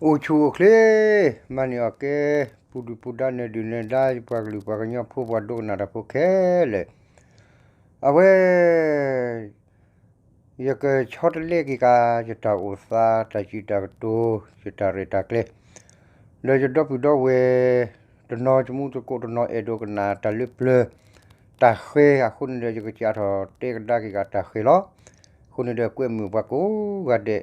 အိၣ်ဆူၣ်အိၣ်ချ့, မၤန့ၢ်အီၣ်ကဲ, ပူၤဒုၣ်ပူၤဒါ နၢၤဒုၣ်နၢၤဒါ ပှၤကလုာ်ပှၤကညီဖိ ပှၤဒိကနၣ်တၢ်ဖိခဲလၢာ်, အဝဲ ယကဆီတလဲက့ၤက့ၤ ယတၢ်အိၣ်သး တၢ်စံးတၢ်ကတိၤ ယတၢ်ရဲၣ်တၢ်ကျဲၤ, ဒီးယဒီပုၢ်ဒီဝဲၢ် တနီၤ ယမူသကိးတနီၤ အဲၣ်ဒိးကနၣ်တၢ်လၢပျၢၤ တၢ်ဃဲၤအဃိန့ၣ်ဒီး ယကစးထီၣ်တဲကဒါက့ၤက့ၤတၢ်ဃဲၤလီၤ. အဃိန့ၣ်ဒီး ကွဲမုာ်ပှၤကိးဂၤဒဲး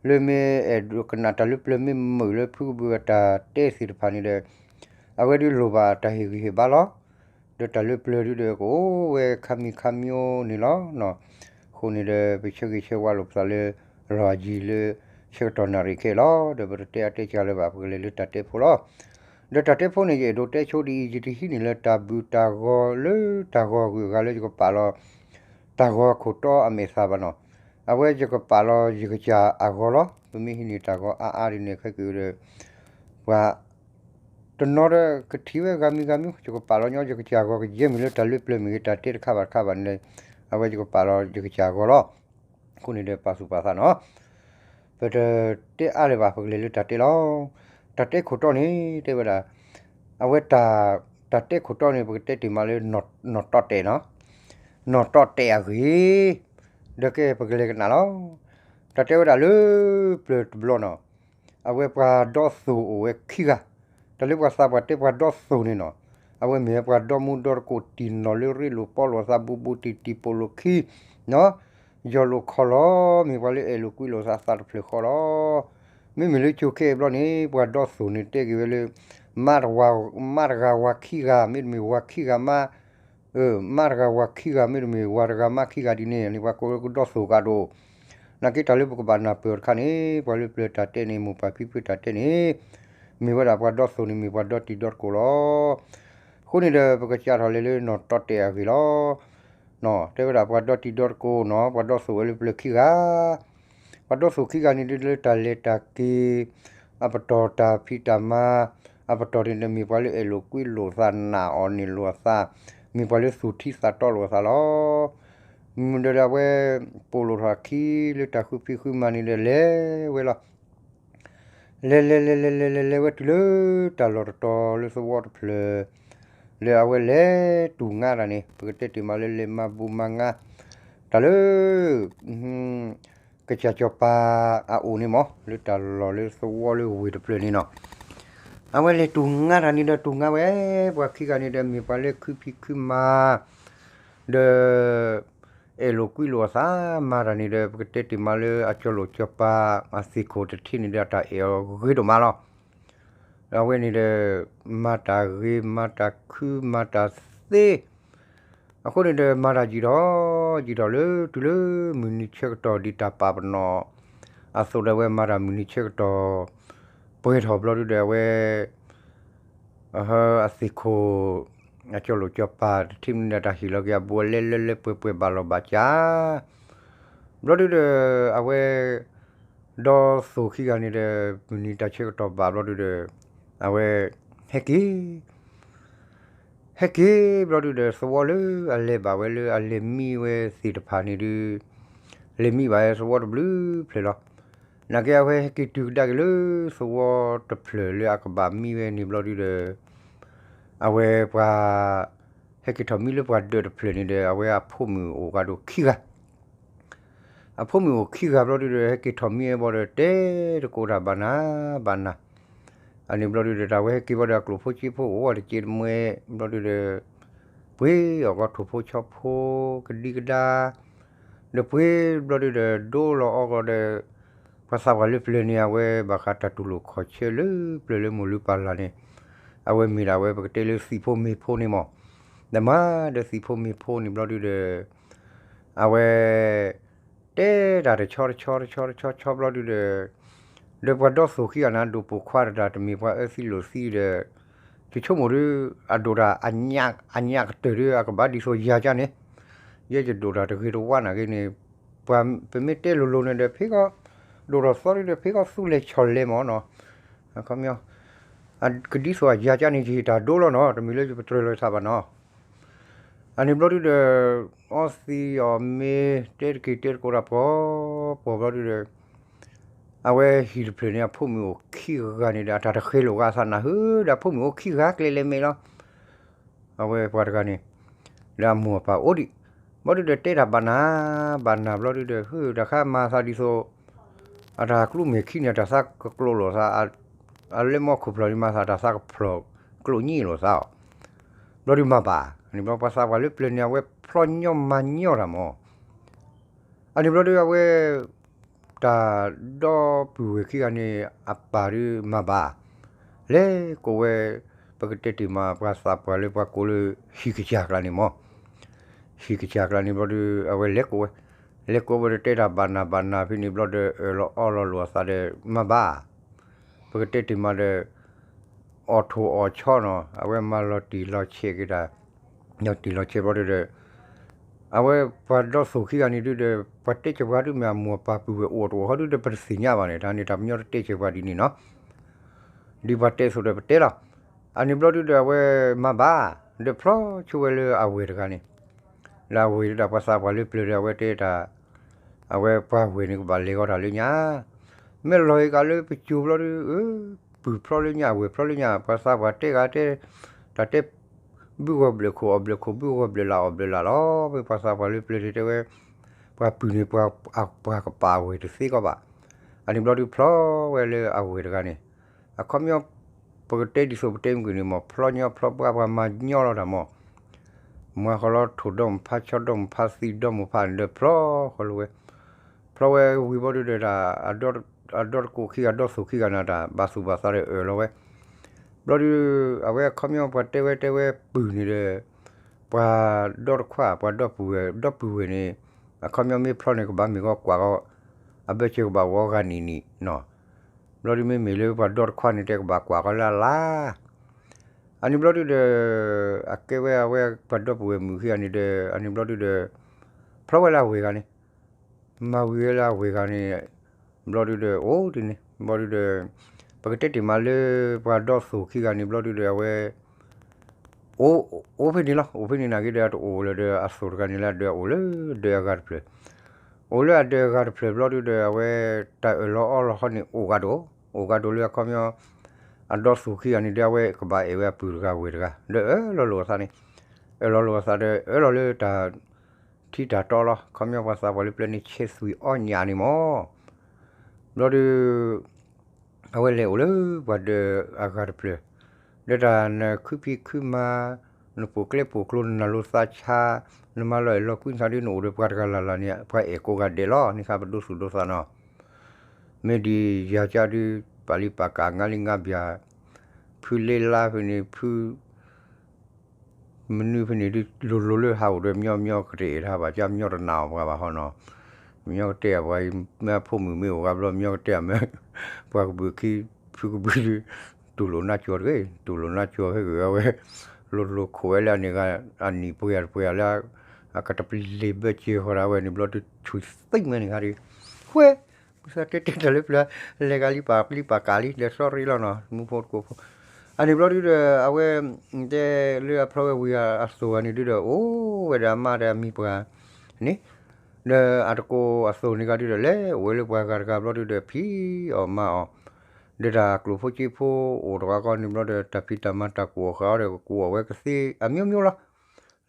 လၢမ့ၢ်အဲၣ်ဒိးကနၣ်တၢ်လၢပျၢၤ မ့ၢ်မုာ်လၢဖုကဘုးအတၢ်တဲသ့ၣ်တဖၣ်န့ၣ်ဒီး အဝဲဒုးလိၣ်ဘၣ်တၢ်ဟ့ၣ်ဂံၢ်ဟ့ၣ်ဘါလီၤ. ဒီးတၢ်လၢပျၢၤဒုးဒီး ကအိၣ်ဝဲခါမံၤခါမံၤန့ၣ်လီၤ. အဃိန့ၣ်ဒီး ပဆၢဂ့ၤဆၢဝါလိာ်ပသးလၢ လီၢ်အယံၤလၢ ဆၢကတီၢ်နၣ်ရံၣ်ခဲလီၤ. ဒီးပတတဲအါတဲစှၤလၢၤဘၣ် ပကလဲၤလၢတၢ်တဲဖိလီၤ. ဒီးတၢ်တဲဖိန့ၣ် ယအဲၣ်ဒိးတဲဆိဒ်အံၤ, ယတဟံးန့ၢ်လၢတၢ်ဘုၣ်တၢ်ဂီၤလၢတၢ်ဂီၤအဂုၤအဂၤလၢယကပာ်လီၤ တၢ်ဂီၤခိၣ်တီအမဲာ်သၣ်ဘၣ်နီၤ. အဝဲယကပာ်လီၤယကစၢ်အဂီၤလီၤ. ပမ့ၢ်ဟံးန့ၢ်တၢ်ဂီၤအါအါဒ်န့ၣ် ခဲက့ၤဒီး ပှၤတနီၤဒီးကထံၣ်ဝဲဂၤမံၤဂၤမံၤ ယကပာ်လီၤညီယကစၢ်အဂီၤ, ကယဲၢ်မ့ၢ်လၢတၢ်လၢပျၢၤမ့ၢ်ဂ့ၤ တၢ်တဲတခါဘၣ်တခါဘၣ်န့ၣ် အဝဲယကပာ်လီၤယကစၢ်အဂီၤလီၤ. အဃိန့ၣ်ဒီး ပာ်သူၣ်ပာ်သးနီၤ, ပတတဲအါလၢၤဘၣ် ပကလဲၤလၢတၢ်တဲလီၤ. တၢ်တဲခိၣ်တီန့ၣ် တဲဝဲဒၣ်, အဝဲတၢ်, တၢ်တဲခိၣ်တီန့ၣ် ပကတဲတ့ၢ်မးလၢ နီၢ်တီတဲာ်နီၤ, နီၢ်တီတဲာ်အဂ့ၢ်, ဒီးကဲပကလဲၤကနၣ်လီၤ. တၢ်တဲဝဲဒၣ်လၢပျၢၤတဘျီနီၤ, အဝဲပှၤဒီသိၣ်အိၣ်ဝဲခံဂၤ, တၢ်လၢပှၤသးပှၢ်တဲပှၤဒီသိၣ်န့ၣ်နီၤ, အဝဲမ့ၢ်ဝဲပှၤဒီမူဒီတကိး တံၢ်နီၢ်လၢရ့လိာ်ပီလိာ်သး ဘူးဘူးတံၢ်တံၢ်ပိာ်လိာ်ခံ, ယီၢ်လိာ်ခီၣ်လီၤ, မ့ၢ်ပှၤလၢအဲၣ်လိာ်ကွံလိာ်သးသးတဖျၢၣ်ဃီလီၤ. မ့မ့ၢ်လၢကၠိခဲအံၤဘျီန့ၣ် ပှၤဒီသိၣ်န့ၣ်တဲက့ၤဝဲလၢ မါတဂၤ, မါတဂၤဝၤခံဂၤ မ့တမ့ၢ်ဝၤခံဂၤမါ မါတဂၤဝၤခံဂၤ မ့တမ့ၢ်ဝၤတဂၤမါခံဂၤဒ်န့ၣ်န့ၣ် ပှၤကိးလၢကဒီသိၣ်ကးဒိၣ်. နာ်က့တၢ်လၢပကဘၣ်နၢ်ပၢၢ်အီၤတခါန့ၣ် ပှၤလၢပျၢၤတၢ်တဲန့ၣ် မိၢ်ပၢ်ဖံဖုတၢ်တဲန့ၣ် မ့ၢ်ဝဲဒၣ်ပှၤဒီသိၣ်န့ၣ် မ့ၢ်ပှၤဒီတံၤဒီသကိးလီၤ. အဃိန့ၣ်ဒီး ပကစးထီၣ်လဲၤလၢနီၢ်တီတဲာ်အဂ့ၢ်လီၤ. တဲဝဲဒၣ်ပှၤဒီတံၤဒီသကိးနီၤ ပှၤဒီသိၣ်ဝဲလၢပျၢၤခံဂၤ ပှၤဒီသိၣ်ခံဂၤန့ၣ်ဒုးလၢတၢ်လဲၤတၢ်က့ၤ အပတီၢ်တၢ်ဖံးတၢ်မၤ အပတီၢ်န့ၣ်ဒီးမ့ၢ်ပှၤလၢအဲၣ်လိာ်ကွံလိာ်သး နာ်အီၤန့ၢ်လိာ်အသး မ့ၢ်ပှၤလၢသူၣ်ထံသးတီလိာ်အသးလီၤ. မ့ၢ်ဒီးအဝဲ ပိာ်လိာ်ထီၣ်အခံလၢတၢ်ဃုဖံးဃုမၤန့ၣ်ဒီးလဲၤဝဲလီၤ. လဲၤလဲၤလဲၤလဲၤလဲၤလဲၤလဲၤဝဲတုၤလၢတၢ်လီၢ်တတီၤလၢသဝီတဖျၢၣ် လၢအဝဲလဲၤတူၢ်ငါတၢ်န့ၣ် ပကတဲတ့ၢ်မးလၢလဲၤမၤဘူၣ်မၤငါ တၢ်လၢ ကစၢ်စီၤပၤအအိၣ်န့ၣ်မး လၢတၢ်လီၢ်လၢသဝီလၢဝ့ၢ်တဖျၢၣ်န့ၣ်နီၤ. အဝဲလဲၤတူၢ်ငါတၢ်န့ၣ်ဒီးတူၢ်ငါဝဲ ပှၤခံဂၤန့ၣ်ဒီးမ့ၢ်ပှၤလၢခုဖံးခုမၤ ဒီး အဲၣ်လိာ်ကွံလိာ်အသးမၤတၢ်န့ၣ်ဒီး ပကတဲတ့ၢ်မးလၢအစီၤလိာ်စီၤပၤ အသ့ၣ်ခိၣ်တထံၣ်န့ၣ်ဒီးအတၢ်အဲၣ်အီၤဂ့ၤဒိၣ်မးလီၤ. ဒီးအဝဲန့ၣ်ဒီး မၤတၢ်ဂ့ၤမၤတၢ်ခုမၤတၢ်သ့ အဃိန့ၣ်ဒီးမၤတၢ်ယံာ်ထီၣ် ယံာ်ထီၣ်လၢတုၤလၢမုၢ်နံၤဆၢကတီၢ်ဒ်တၢ်ပာ်ပနီၣ် အသိးဒီးအဝဲမၤတၢ်မုၢ်နံၤဆၢကတီၢ် ပှဲၤထီၣ်ဘျီဒုဒီးအဝဲ အသ့ၣ်ခိၣ် အစီၤလိာ်စီၤပၤတထံၣ်မနုၤဒီးတၢ်ဟ့ၣ်လီၤက့ၤအဘူးအလဲလၢလၢပှဲၤပှဲၤဘၣ်လီၤဘၣ်စး ဘျီဒုဒီး အဝဲ ဒီသိၣ်ခံဂၤန့ၣ်ဒီး မုၢ်နံၤတၢ်ဆၢကတီၢ်ဘၣ်ဘျီဒုဒီး အဝဲ ဟဲက့ၤ ဟဲက့ၤဘျီဒုဒီး သဝီလၢအလဲၤဘၣ်ဝဲလၢအလဲၤမံဝဲသ့ၣ်တဖၣ်န့ၣ်ဒု လဲၤမံဘၣ်ဝဲသဝီတဘျုးဖျၢၣ်လီၤ. နာ်က့အဝဲဟဲက့ၤတုၤကဒါက့ၤလၢသဝီတဖျၢၣ်လၢအကဘၣ်မံဝဲန့ၣ်ဘျီဒုဒီး အဝဲပှၤ ဟဲက့ၤထီၣ်မံလၢပှၤဒၢးတဖျၢၣ်န့ၣ်ဒီး အဝဲအဖိမုၣ်အိၣ်ဂၤဒိၣ်ခံဂၤ အဖိမုၣ်အိၣ်ခံဂၤဘျီဒုဒီး ဟဲက့ၤထီၣ်မံဝဲဘျီဒီး တဲတကိးတၢ်ဘၣ်နၤဘၣ်နၤ အန့ၣ်ဘျီဒုဒီး တၢ်ဝဲဟဲက့ၤဘျီဒီး အကျိၣ်ဖိစ့ဖိအိၣ်ဝဲတက့ၢ်တမှဲ ဘျီဒုဒီး ပှ့ၤအီၣ်ကီထိၣ်ဖိဆီဖိ ကဒံကဒါ ဒီးပှ့ၤဘျီဒုဒီး ဒိလီၤအီကီဒီး ပှၤသးပှၢ်လၢပျၢၤန့ၣ် အဝဲဘၣ်ဃးတၢ်တူၢ်လိာ်ခီၣ်ဆၢလၢပျၢၤလၢမိၢ်လုၢ်ပၢ်လၢ်န့ၣ် အဝဲမ့ၢ်ဒၣ်ဝဲပကတဲလၢသံၣ်ဖိမ့ၢ်ဖိန့ၣ်မး ဒီးမၤဒီးသံၣ်ဖိမ့ၢ်ဖိန့ၣ်ဘျီဒုဒီး အဝဲ တဲတၢ်တဆီတဆီတဆီတဆီဆီဘျီဒုဒီး ဒီးပှၤဒီသိၣ်ခံဂၤန့ၣ် ဒိၣ်ပိာ်ခွါတၢ်တမ့ၢ်ပှၤအၢသံလိာ်သံဒီး ယဆိကမိၣ်ဒု အဒိၣ်တၢ် အညၣ်ကတၢၢ်ဒု အကဘၣ်ဒ်သိးယၤကန့ၣ် ယဲယဒိၣ်တၢ်တဂ့ၤတဝါနာ်က့န့ၣ် ပှၤပမ့ၢ်တဲလိၤလိၤန့ၣ်ဒီး ဖဲကီၢ် ဒိၣ်ထီၣ်သီဒုဒီး ဖဲကီၢ်သူလဲၤဆီၣ်လဲၤမးနီၤ ခီပညီ ကဒ်သိးအယၤကန့ၣ် ယဟ့ၣ်တၢ်ဒိလီၤနီၤ တမ့ၢ်လၢယပတြၢၤလီၤယသးဘၣ်နီၤ အန့ၣ်ဘျီဒုဒီး အီသံးအီၣ်မ့ၤ တဲတက့ၤတဲတကိးတၢ်ပှီၤ ပှီၤဘျီဒုဒီး အဝဲဟံၣ်တဖျၢၣ်န့ၣ် အဖိမုၣ်အိၣ်ခံဂၤန့ၣ်ဒီး အတၢ်တဃဲၤလိာ်ဂၤအသးနၢ်ဟၢဒီး အဖိမုၣ်အိၣ်ခံဂၤကျဲလဲၤမဲာ်လီၤ. အဝဲပှၤတဂၤန့ၣ် ဒီးအမိၢ်အပၢ်အိၣ်ဒံး, ဘျီဒုဒီးတဲတၢ်ဘၣ်နၢ် ဘၣ်နၢ်ဘျီဒုဒီး ဟုတၢ်ခါမၤသးဒ်သိး အတၢ်ကျူမဲာ်ခံန့ၣ် အတၢ်သးကကျိးလိာ်သး အလဲၤမီခိၣ်ဖျီၣ်န့ၣ် မၤသးတၢ်သးကဖျီၣ် ကျိးညံလိာ်သးအီၤ, ဘျီဒုမၤဘၣ်, န့ၣ်ဘျီပှၤသးပှၢ်လၢပျၢၤန့ၣ် အဝဲဖျီညီမၤညီတၢ်မၢ် အန့ၣ်ဘျီဒုအဝဲ တၢ်ဒီပုၢ်ဝဲၢ်ခံဂၤန့ၣ် အပၢ်ဒုမၤဘၣ်, လဲၤကိးဝဲ ပကတဲတ့ၢ်မး ပှၤသးပှၢ်လၢပှၤကိးလၢ ဟံၣ်ကစၢ်ကျါန့ၣ်မၢ်, ဟံၣ်ကစၢ်ကျါန့ၣ်ဘျီဒု အဝဲလဲၤကိးဝဲ, လဲၤကိးဝဲဒီးတဲတၢ်ဘၣ်နၢ်ဘၣ်နၢ်ဖဲန့ၣ်ဘျီဒီး အၢၣ်လီၤအီလီၤလိာ်အသးဒီး မၤဘၣ်, ပကတဲတ့ၢ်မးဒီး အီၣ်ထိၣ်အီၣ်ဆီနီၤ အဝဲမၤလီၤတံၢ်လီၤဆဲးက့ၤတၢ်, လီၤတံၢ်လီၤဆဲးဘျီဒုဒီး အဝဲပှၤဒီသူၣ်ခံဂၤန့ၣ်ဒုဒီး ပှၤတဲစၢၤပှၤဒုမ့ၢ်အမိၢ်အပၢ်ပုၢ်ဝဲၢ်အိၣ်တအိၣ်ဟီဒုဒီး ပတသ့ၣ်ညါဘၣ်န့ၣ် တၢ်န့ၣ်တၢ်ပညီတတဲစၢၤပှၤဒ်န့ၣ်နီၤ, ဒ်ပှၤတဲအသိးဒီးပတဲလီၤ, အန့ၣ်ဘျီဒုဒီးအဝဲမၤဘၣ်, ဒီးဖျီဆိဝဲလၢအဝဲၢ်တဂၤန့ၣ်, လၢအဝဲၢ်ဒုဒီးပှၤသးပှၢ်လၢပျၢၤဒီး အဝဲတဲတၢ် အဝဲပှၤဝဲၢ်န့ၣ်ကဘၣ်လဲၤဂီၤတၢ်လၢညါ, မ့ၢ်လီၤဂ့ၤကးလၢပစိၤဘျီဒု ပုၢ်ဖျီလၢညါ အဝဲၢ်ဖျီလၢညါ ပှၤသးပှၢ်တဲဂၤတဲ, တၢ်တဲ ဘုဂီၢ်ဘျၢၣ်ခိၣ်အီၣ်ဘျၢၣ်ခိၣ် ဘုဂီၢ်ဘျၢၣ်လၢ်အီၣ်ဘျၢၣ်လၢ်လီၤ, မ့ၢ်ပှၤသးပှၢ်လၢပျၢၤန့ၣ်တဲဝဲ, ပှၤပုၢ်န့ၣ် ပှၤကပာ်အဝဲၢ်တသ့ကီးဘၣ်, အန့ၣ်ဘျီဒုဖျီဝဲလၢအဝဲၢ်တဂၤန့ၣ်, အခီပညီ ပကတဲဒ်သိးပတဲမုၢ်ကွံာ်န့ၣ်မၢ် ဖျီညီဖျီပှၢ်ပှၤမၤညီလီၤတၢ်မၢ် မၤဃီလီၤထိၣ်ဒီမုၢ်ဖးဆီဒီမုၢ်ဖးသံဒီမုၢ်ဖးန့ၣ်ဒီးဖျီဃီလၢဝဲ, ဖျီဝဲဝံၤဘျီဒုဒီးတၢ်, အဒီတကိးခံဂၤဒီသူၣ်ခံဂၤန့ၣ်တၢ်ဘၣ်သူၣ်ဘၣ်သးဒီးအၢၣ်လီၤဝဲ, ဘျီဒု, အဝဲအခီပညီပှၤတဲဝဲတဲဝဲပုၢ်န့ၣ်ဒီး, ပှၤဒီတခွါ ပှၤဒီပုၢ်ဝဲၢ် ဒီပုၢ်ဝဲၢ်န့ၣ်, အခီပညီမ့ၢ်ဖျီန့ၣ် ကဘၣ်မ့ၢ်ဂီၤကွၢ်ဂီၤ, အဘၢၣ်စၢၤကဘၣ်ဂီၤဂၤနံၣ်နံၣ်နီၤ, ဘျီဒုမ့မ့ၢ်လၢပှၤဒီတခွါန့ၣ်တဲကဘၣ်ကွၢ်ဂီၤလၢအလါ အန့ၣ်ဘျီဒုဒီး, အကဲဝဲအဝဲပှၤဒီပုၢ်ဝဲၢ်မုၣ်ခံဂၤန့ၣ်ဒီး အန့ၣ်ဘျီဒုဒီး, ဖျီဝဲလၢအဝဲၢ်ဂၤန့ၣ်, မၤဝံၤဝဲလၢအဝဲၢ်ဂၤန့ၣ်, ဘျီဒုဒီး အိၣ်ဒ်န့ၣ် ဘျီဒုဒီး, ပကတဲတ့ၢ်မးလၢပှၤဒီသူၣ်ခံဂၤန့ၣ် ဘျီဒုဒီး အဝဲ အိၣ်ဖဲန့ၣ်လီၤ. အိၣ်ဖဲန့ၣ်နာ်က့ဒီး အတအိၣ်လၢၤဒီးအသူၣ်တဂၤန့ၣ်လၢအဒၢးအိၣ်လၢဒၢးအဂၤတဖျၢၣ်, အိၣ်လၢအဒၢးအဂၤတဖျၢၣ်ဘျီဒုဒီး အဝဲတၢ်အၢၣ်လီၤအီလီၤဃီန့ၣ် အိၣ်ဂၤဒိၣ်, အိၣ်ဂၤဒိၣ်လၢအခီပညီ, အဒီသူၣ်ခံဂၤန့ၣ်ဒီး အဝဲကဘၣ်အဲၣ်ဝဲအပုၢ်တဂၤဝဲၢ်တဂၤ ဒီးအၢၣ်လီၤလိာ်အသးန့ၣ်, အၢၣ်လီၤလိာ်အသးဒီး အၢၣ်လီၤလၢတၢ် ထံတၢ်တီလီၤ. ခီပညီပှၤသးပှၢ်လၢပျၢၤန့ၣ် ဆဲးသွံၣ်အီၣ်ညၣ်န့ၣ်မၢ် ဘျီဒုး အဝဲလဲၤအိၣ်လၢပှၤဒၢးအဂၤတဖျၢၣ်, ဒီးတၢ်နခုဖံးခုမၤ, နပိာ်ကျဲပိာ်ကျိ နနၢ်လိၤသးဆါ, နမၤလီၤအဲၣ်လီၤကွံနသးဒ်နအိၣ်ဒီးပှၤတဂၤလၢ်လၢ်န့ၣ် ပှၤအဲၣ်ကိးဂၤဒဲးလီၤ. န့ၣ်ခါပဒိသူၣ်ဒိသးနီၤ, မ့ၢ်ဒ်ယၤကၢ်ဒုး ပာ်လံပာ်ကး ငါလံငါဘျၢ်, ဖုလ့လါဖဲန့ၣ် ဖု မနုၤဖဲန့ၣ်ဒုး လိၤလိၤလၢဟးအိၣ်ဒီးမညီမညီကတၢၢ်အံၤတဟးဘၣ် ကၢ်မညီတနာ်အီၤပှၤဘၣ်ဟီနီၤ, မညီကတၢၢ်အပှၤအံၤ မ့ၢ်အဖိမုၣ်မ့ၢ်အိၣ်ဂၤဘျီ မညီကတၢၢ်အမ့ၢ် ပှၤကဘုးခံ ဖုကဘုးဒုး တူၢ်လိာ်နါကၠီတဂ့ၤ တူၢ်လိာ်နါကၠီဟဲက့ၤဝဲ လိၤလိၤခိးဝဲလၢအန့ၣ်ဂၤ အနံၣ်ပှဲၤယၤတပှဲၤယၤလၢ အကတပလ့ၤဘၢစ့ဃီၤဒၣ်ဝဲန့ၣ်ဘျီဒုး ဆူၣ်သံမဲန့ၣ်ဂၤဒုး ဃဲ ပသးတဲတဲတၢ်လၢပျၢၤ လဲၤဂၤလံပာ်လံပာ်ကးလံ လဲၤသီရ့လီၤနီၤ မူဖိတကိးဖိ, အန့ၣ်ဘျီဒုးဒီး အဝဲ တဲလၢအဖျီဝဲဝံၤအသိးဂၤန့ၣ်ဒုးဒီး အိၣ်ဝဲဒီးအမါဒီးအမံၤပှၤန့ၣ် ဒီးအတကိးအသိးန့ၣ်ဂၤဒုးဒီး လဲၤအိၣ်ဝဲလၢပှၤဂၤတဂၤဘျီဒုးဒီး ဖံးအီၣ်မၤအီၣ်, ဒီးတၢ်ကျိၣ်ဖိစ့ဖိအိၣ်တဂၤဃီန့ၣ်ဘျီဒီး တၢ်ဖံးတၢ်မၤတၢ်ကူၣ်အီၣ်ဃာ်အီၤဒီး ကကူၣ်အီၣ်ဝဲကသ့အမျိုးမျိုးလီၤ,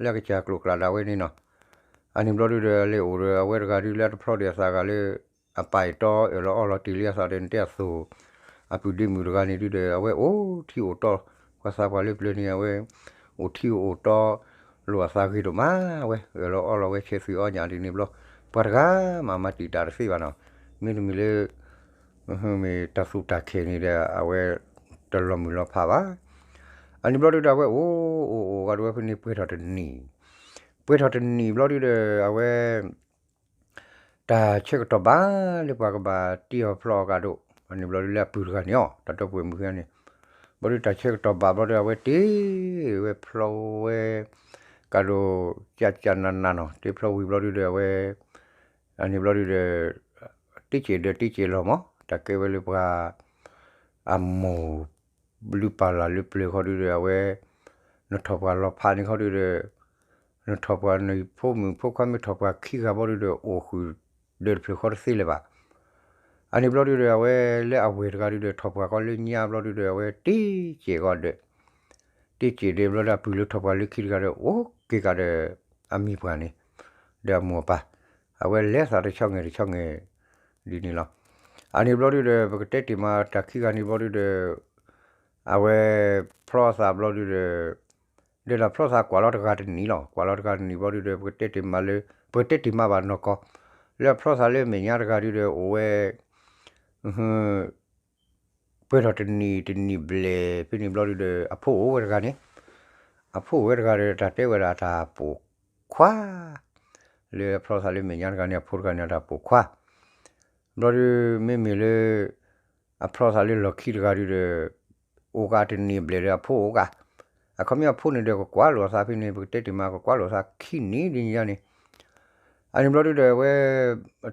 လၢအကစၢ်ကျိၤကျးဒၣ်ဝဲန့ၣ်နီၤ, အန့ၣ်ဘျီဒုးဒီး လဲၤအိၣ်ဒီးအဝဲတဂၤဒုးလၢအတဖျီဒံးအသးဂၤလၢ အပၢ်အဲၣ်တီအၢၣ်လီၤအီလီၤတ့ၢ်လံအသးဒီး နတဲအသိး အပုၢ်ဒ့မုၣ်တဂၤန့ၣ်ဒုးဒီး အဝဲအိၣ်ထံအိၣ်တီ, ပှၤသးပှၢ်လၢပျၢၤန့ၣ် အဝဲ အိၣ်ထံအိၣ်တီ လိာ်အသးဂ့ၤဒိၣ်မးဝဲ အၢၣ်လီၤအီလီၤဝဲဆဲးသွံၣ်အီၣ်ညၣ်ဒ်န့ၣ်ဘျီ, ပှၤတဂၤမးမၤတံာ်တာ်တသ့ဘၣ်နီၤ, မ့တမ့ၢ်လၢ မ့ၢ်တၢ်သူၣ်တၢ်ခဲန့ၣ်ဒီး အဝဲတလီၤမုၢ်လီၤဖးဘၣ်. အန့ၣ်ဘျီဒုးဒီး အဝဲအိၣ်အိၣ်အိၣ်ဂၤဒိးဝဲဖဲန့ၣ် ပှဲၤထီၣ်တနံၣ်, ပှဲၤထီၣ်တနံၣ်ဘျီဒုးဒီး အဝဲ တၢ်ဆၢကတီၢ်ဘၣ်လၢပှၤကဘၣ်တ့အီၤဖျီအီၤကးဒိၣ်, အန့ၣ်ဘျီဒုးလၢအပုၢ်တဂၤန့ၣ်အီၤ တၢ်ဒီပုၢ်ဝဲၢ်မုၣ်ခံဂၤန့ၣ်, ဘျီဒုးတၢ်ဆၢကတီၢ်ဘၣ်ဘျီဒုး အဝဲတ့ဝဲဖျီဝဲ ကးဒိၣ် ကၢ်ကၢ်နးနးနီၤ, တ့ဖျီဝံၤဘျီဒုးဒီး အဝဲ အန့ၣ်ဘျီဒုးဒီး တ့စဲးဒီးတ့စဲးလီၤမး တၢ်ကဲဝဲလၢပှၤ အမိၢ် လုၢ်ပာ်လၢ်လၢပျၢၤခီဒုးဒီး အဝဲ နထီၣ်ပှၤလီၤဖးန့ၣ်ခီဒုးဒီး နထီၣ်ပှၤနဖိမုၣ်ဖိခွါမ့ၢ်ထီၣ်ပှၤခံဂၤဘျီဒုးဒီး အိၣ်ဃုာ်ဒီးတဖျၢၣ်ဃီတသ့လၢၤဘၣ်. အန့ၣ်ဘျီဒုဒီး အဝဲလၢအဝဲၢ်တဂၤဒုဒီး ထီၣ်ပှၢ်ကီလၢညါဘျီဒုဒီး အဝဲတ့စဲးဂီၤဒီး တ့စဲးဒီးဘျီဒီး အပုၢ်လၢထီၣ်ပှၢ်လၢခံတဂၤဒီး အိၣ်က့ၤကဒီး အမိၢ်ပှၢ်န့ၣ် ဒီးအမိၢ်အပၢ် အဝဲလဲၤသးတဆီၣ်ငဲၤတဆီၣ်ငဲၤ ဒ်န့ၣ်လီၤ. အန့ၣ်ဘျီဒုဒီး ပကတဲတ့ၢ်မးတၢ်ခံဂၤန့ၣ်ဘျီဒုဒီး အဝဲ ဖျီသးဘျီဒုဒီး ဒီးလၢဖျီသးကွၢ်လီၤတဂၤတနံၤလီၤ. ကွၢ်လီၤတဂၤတနံၤဘျီဒုဒီး ပကတဲတ့ၢ်မးလၢ ပကတဲတ့ၢ်မးဘၣ်နီၢ်ကီၢ် လၢအဖျီသးလၢမဲာ်ညါတဂၤဒုဒီး အိၣ်ဝဲ ပှဲၤထီၣ်တနံၣ်တနံၣ်ဘျဲၣ်ဖဲန့ၣ်ဘျီဒုဒီး အဖိအိၣ်ဝဲတဂၤန့ၣ် အဖိအိၣ်ဝဲတဂၤဒီး တၢ်တဲဝဲဒၣ်တၢ်ပိာ်ခွါ လၢအဖျီသးလၢမဲာ်ညါတဂၤန့ၣ် အဖိတဂၤန့ၣ် တၢ်ပိာ်ခွါ ဘျီဒု မ့မ့ၢ်လၢ အဖျီသးလၢလီၢ်ခံတဂၤဒုဒီး အိၣ်ကးတနံၣ်ဘျဲၣ်ဒီးအဖိအိၣ်ကး အခီပညီအဖိန့ၣ်ဒီး ကကွၢ်လိာ်အသးဖဲန့ၣ် ပကတဲတ့ၢ်မး ကကွၢ်လိာ်အသးခံနံၣ်ဒ်န့ၣ်န့ၣ် အန့ၣ်ဘျီဒုဒီး အဝဲ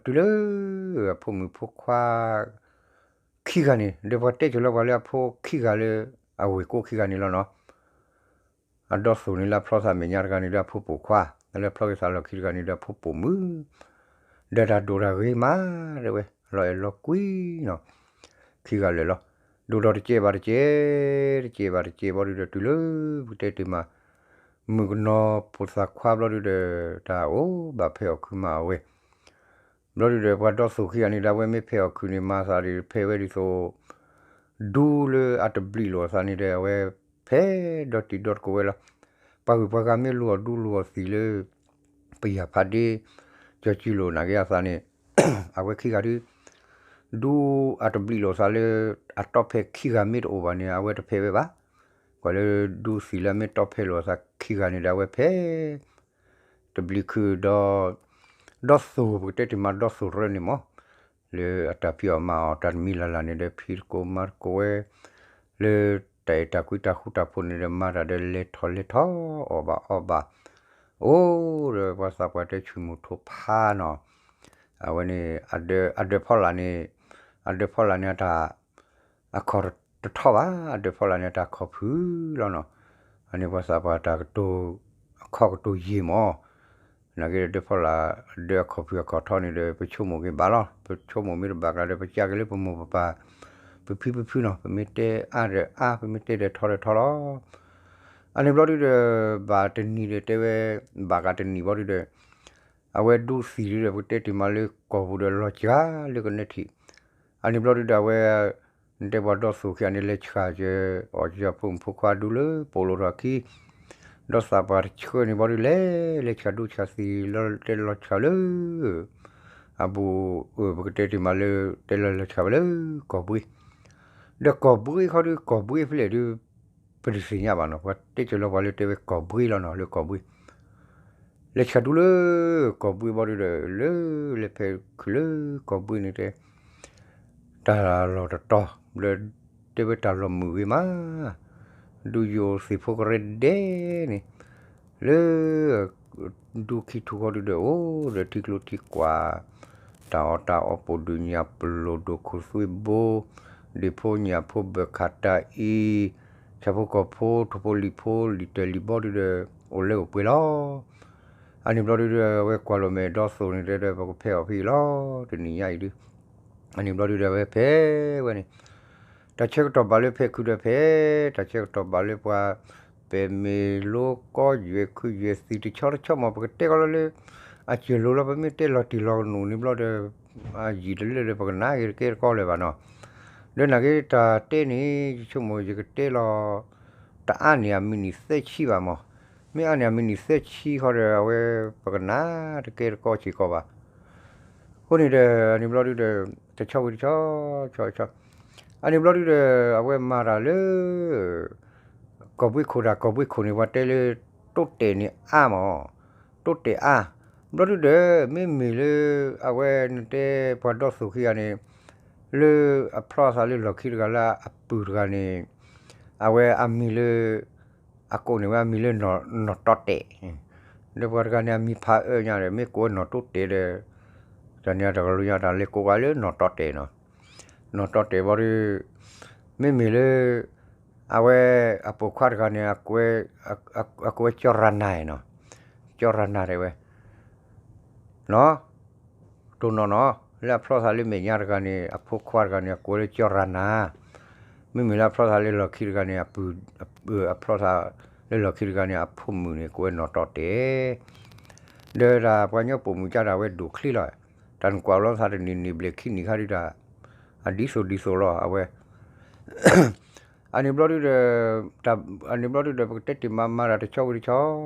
တုၤလၢ အဖိမုၣ်ဖိခွါ ခံဂၤန့ၣ် ဒီးပှၤတဲကၢၤလီၤပှၤလၢအဖိခံဂၤလၢ အဝဲၢ်ကိခံဂၤန့ၣ်လီၤနီၤ အဒီသိၣ်န့ၣ်လၢအဖျီသးမဲာ်ညါတဂၤန့ၣ် လၢအဖိပိာ်ခွါ လၢအဖျီက့ၤသးလီၢ်ခံတဂၤန့ၣ် ဒီးအဖိပိာ်မုၣ် ဒီးတၢ်ဒိၣ်တၢ်ဂ့ၤမး တဲဝဲ လီၤအဲၣ်လီၤကွံနီၤ ခံဂၤလၢာ်လီၤ ဒိၣ်ဒီးတကဲးဘၣ်တကဲး တကဲးဘၣ်တကဲးဘျီဒုဒီး တုၤလၢပကတဲတ့ၢ်မး မုၣ်ကနီၤပိာ်သးခွါဘျီဒုဒီး တၢ်အိၣ်ဘၣ်ဖဲအီၣ်ခုးမးအဝဲ ဘျီဒုဒီး ပှၤဒီသိၣ်ခံဂၤန့ၣ်ဒီး အဝဲမ့ၢ်ဖဲအီၣ်ခုးန့ၣ် မၤသးဒ်ဖဲဝဲဒ်သိး ဒူလၢအတဘျံးလိာ်အသးန့ၣ်ဒီး အဝဲဖဲဒီတံၤဒီသကိးဝဲလီၤ. ပှၤဂုၤပှၤဂၤမ့ၢ်လူၤအီၣ်ဒူလူၤအီၣ်သံးလၢ ပယၢ်ဖးဒ့ ကၠီၤကၠံလိာ်နာ်က့အသးန့ၣ် အဝဲခံဂၤဒု ဒူအတဘျံးလိာ်သးလၢ အတီၢ်ဖဲခံဂၤမ့ၢ်တအိၣ်ဘၣ်န့ၣ် အဝဲတဖဲဝဲဘၣ်. ကွၢ်လၢဒူသံးလၢအမ့ၢ်တီၢ်ဖဲလိာ်အသးခံဂၤန့ၣ်ဒီး အဝဲဖဲ တဘျံးခုဒီး ဒီသိၣ် ပကတဲတ့ၢ်မးဒီသိၣ်ရၢန့ၣ်မး လၢအတၢ်ဖံးအီၣ်မၤအီၣ်တၢ်တမံၤလၢ်လၢ်န့ၣ်ဒီး ဖံးသကိးမၤသကိးဝဲ လၢတၢ်အဲၣ်တၢ်ကွံတၢ်ဃူတၢ်ဖိးန့ၣ်ဒီး မၤတၢ်ဒီးလဲၤထီၣ်လဲၤထီၣ် အီၣ်ဘၣ်အီဘၣ် အိၣ်ဒီးပှၤသးပှၢ်တဲဆူၣ်မုၢ်ထီၣ်ဖးနီၤ အဝဲန့ၣ် အဒၢးဖီလာ်န့ၣ် အဒၢးဖီလာ်န့ၣ်အတၢ် အခီၣ်တထီၣ်ဘၣ် အဒၢးဖီလာ်န့ၣ်အတၢ်ခီၣ်ဖုးလီၤနီၤ အန့ၣ်ပှၤသးပှၢ်တၢ်ကတိၤ အခီၣ်ကတိၤယံာ်မး နာ်က့ဒၢးဖီလာ် ဒၢးအခီၣ်ဖုးအခီၣ်ထီၣ်န့ၣ်ဒီး ပဆိကမိၣ်က့ၤဘၣ်လီၤ ပဆိကမိၣ်မ့ၢ်တဘၣ်ကျါဒီး ပကးက့ၤလၢပမိၢ်ပပၢ် ပဖံပဖုနီၤ ပမ့ၢ်တဲအါဒီးအါ ပမ့ၢ်တဲဒီးထီဒီးထီလီၤ အန့ၣ်ဘျီဒုဒီး ဘၣ်တနံၤဒီးတဲဝဲ ဘၣ်ကးတနံၤဘျီဒုဒီး အဝဲဒူသံးဒုဒီး ပကတဲတ့ၢ်မးလၢကီၢ်ပူၤဒီးလီၤစှၤလၢကနဲထံး အန့ၣ်ဘျီဒုဒီး အဝဲ နတဲပှၤဒီသိၣ်ခံဂၤန့ၣ် လဲၤဆှၣ်ကၢၤ အီၣ်ကၢၤဖိမုၣ်ဖိခွါဒူလၢပိာ်လိာ်ထီၣ်အခံ ဒီးသးပှၢ်တဆှၢန့ၣ်ဘျီဒုလဲၤ လဲၤဆှၣ်ဒူဆှၣ်သံးလီၤ တဲလီၤဆှၣ်လၢ အဘူး အၢ ပကတဲတ့ၢ်မးလၢ တဲလီၤလဲၤဆှၣ်ဝဲလၢကီၢ်ဘှ့ ဒီးကီၢ်ဘှ့ခီဒု ကီၢ်ဘှ့ဖဲလဲၣ်ဒု ပတသ့ၣ်ညါဘၣ်နီၤ ပှၤတဲကၢၤလီၤပှၤလၢတဲဝဲကီၢ်ဘှ့လီၤနီၤ လၢကီၢ်ဘှ့ လဲၤဆှၣ်ဒူလၢကီၢ်ဘှ့ဘျီဒုဒီး လၢလဲၤဖဲခုးလၢကီၢ်ဘှ့န့ၣ်တဲ တၢ်လီၢ်တတီၤ ဘျၢတဲဝဲတၢ်လီၢ်မုာ်ဂ့ၤမး ဒူယိၤသ့ၣ်ဖိကရၢဒဲးန့ၣ် လၢ ဒူခံထူၣ်ဃီဒုဒီး အိၣ်ဒီးထံကျိထံကွၢ် တၢ်အီၣ်တၢ်အီပိာ်ဒုၣ်ညၣ်ပလိာ်ဒိၣ်ခိၣ်သွံဘိ ဒ့ၣ်ဖိညၣ်ဖိဘၢၣ်ခးတၢ်အံၤ ဆၣ်ဖိကီၢ်ဖိ ထိၣ်ဖိလံၣ်ဖိ လံာ်တၢၢ်လံာ်ဘီဒုဒီး အိၣ်လၢအိၣ်ပှဲၤလီၤ အန့ၣ်ဘျီဒုဒီး အဝဲကွၢ်လိာ်မဲာ်ဒီသိၣ်န့ၣ်တဲဒီး ပကဖဲအီၣ်ဖဲအံၤလီၤ တနံၤညါအံၤဒု အန့ၣ်ဘျီဒုဒီး အဝဲဖဲဝဲန့ၣ် တၢ်ဆၢကတီၢ်ဘၣ်လၢဖဲခုးဒီးဖဲ တၢ်ဆၢကတီၢ်ဘၣ်လၢပှၤ ပဲာ်မ့ၢ်လိကီယွဲၢ်ခုးယွဲၢ်သံးတဆီတဆီမး ပကတဲကီးလၢလၢ အစၢၤလိၤလီၤ ပမ့ၢ်တဲလီၤတံၢ်လီၤကနိၣ်န့ၣ်ဘျီဒီး အယံာ်တလၢဒီး ပကနၣ်က့ၤတကဲတကီလၢၤဘၣ်နီၤ ဒီးနာ်က့တၢ်တဲန့ၣ် ယဆိကမိၣ်ယကတဲလီၤ တအါန့ၢ်အမံးနံးသၢဆံဘၣ်မး မ့ၢ်အါန့ၢ်အမံးနံးသၢဆံဃီဒီး အဝဲ ပကနၣ်တကဲတကီစ့ၢ်ကီးဘၣ် အဃိန့ၣ်ဒီး အန့ၣ်ဘျီဒုဒီး တဆီဝံၤတဆီ ဆီဆီ အန့ၣ်ဘျီဒုဒီး အဝဲမၤတၢ်လၢ ကီၢ်ဘှ့ခိၣ်တၢ် ကီၢ်ဘှ့ခိၣ်န့ၣ် ပှၤတဲလၢ တိတဲာ်န့ၣ်အါမး တိတဲာ်အါ ဘျီဒုဒီး မ့မ့ၢ်လၢ အဝဲနတဲပှၤဒီသိၣ်ခံဂၤန့ၣ် လၢအဖျီသးလၢလီၢ်ခံတဂၤလၢအပုၢ်တဂၤန့ၣ် အဝဲအမံၤလၢ အကိးန့ၢ်ဝဲအမံၤလၢ နီၢ်တီတဲာ် ဒီးပှၤတဂၤန့ၣ် အမံၤဖးအၢညါဒီး မ့ၢ်ကိးဝဲနီၢ်တိတဲာ်ဒီး တၢ်န့ၣ်တကလုာ်ညါတၢ်လဲၤကိးဝဲလၢနီၢ်တီတဲာ်နီၤ နီၢ်တီတဲာ်ဘျီဒု မ့မ့ၢ်လၢ အဝဲအပိာ်ခွါတဂၤန့ၣ် အကဝဲ ကဝဲကၠီရၤနၤနီၤ ကၠီရၤနၤတဲဝဲ နီၤ တိၢ်နီၣ်နီၤ လၢအဖျီၣ်သးလၢမဲာ်ညါတဂၤန့ၣ် အဖိခွါတဂၤန့ၣ် အကိးဝဲလၢကၠီရၤနၤ, မ့မ့ၢ်လၢအဖျီၣ်သးလၢလီၢ်ခံတဂၤန့ၣ် အပုၢ်, အပုၢ်, အဖျီၣ်သးလၢလီၢ်ခံတဂၤန့ၣ် အဖိမုၣ်န့ၣ် ကိးဝဲနီၣ်တီတဲာ်, ဒီးတၢ်ပှၤကညီပိာ်မုၣ်ကၢ်ဒၣ်ဝဲဒိၣ်ချ့လီၤ, တၢ်နကွၢ်လီၤသးတနံၤနံၤဘျဲၣ်ခံနံၤခါဒုးတၢ် အဒ်သိးဒ်သိးလီၤ အဝဲ အန့ၣ်ဘျီဒုဒီး, အန့ၣ်ဘျီဒုဒီး ပကတဲတ့ၢ်မၤမၤတၢ်တဆီဝံၤတဆီ,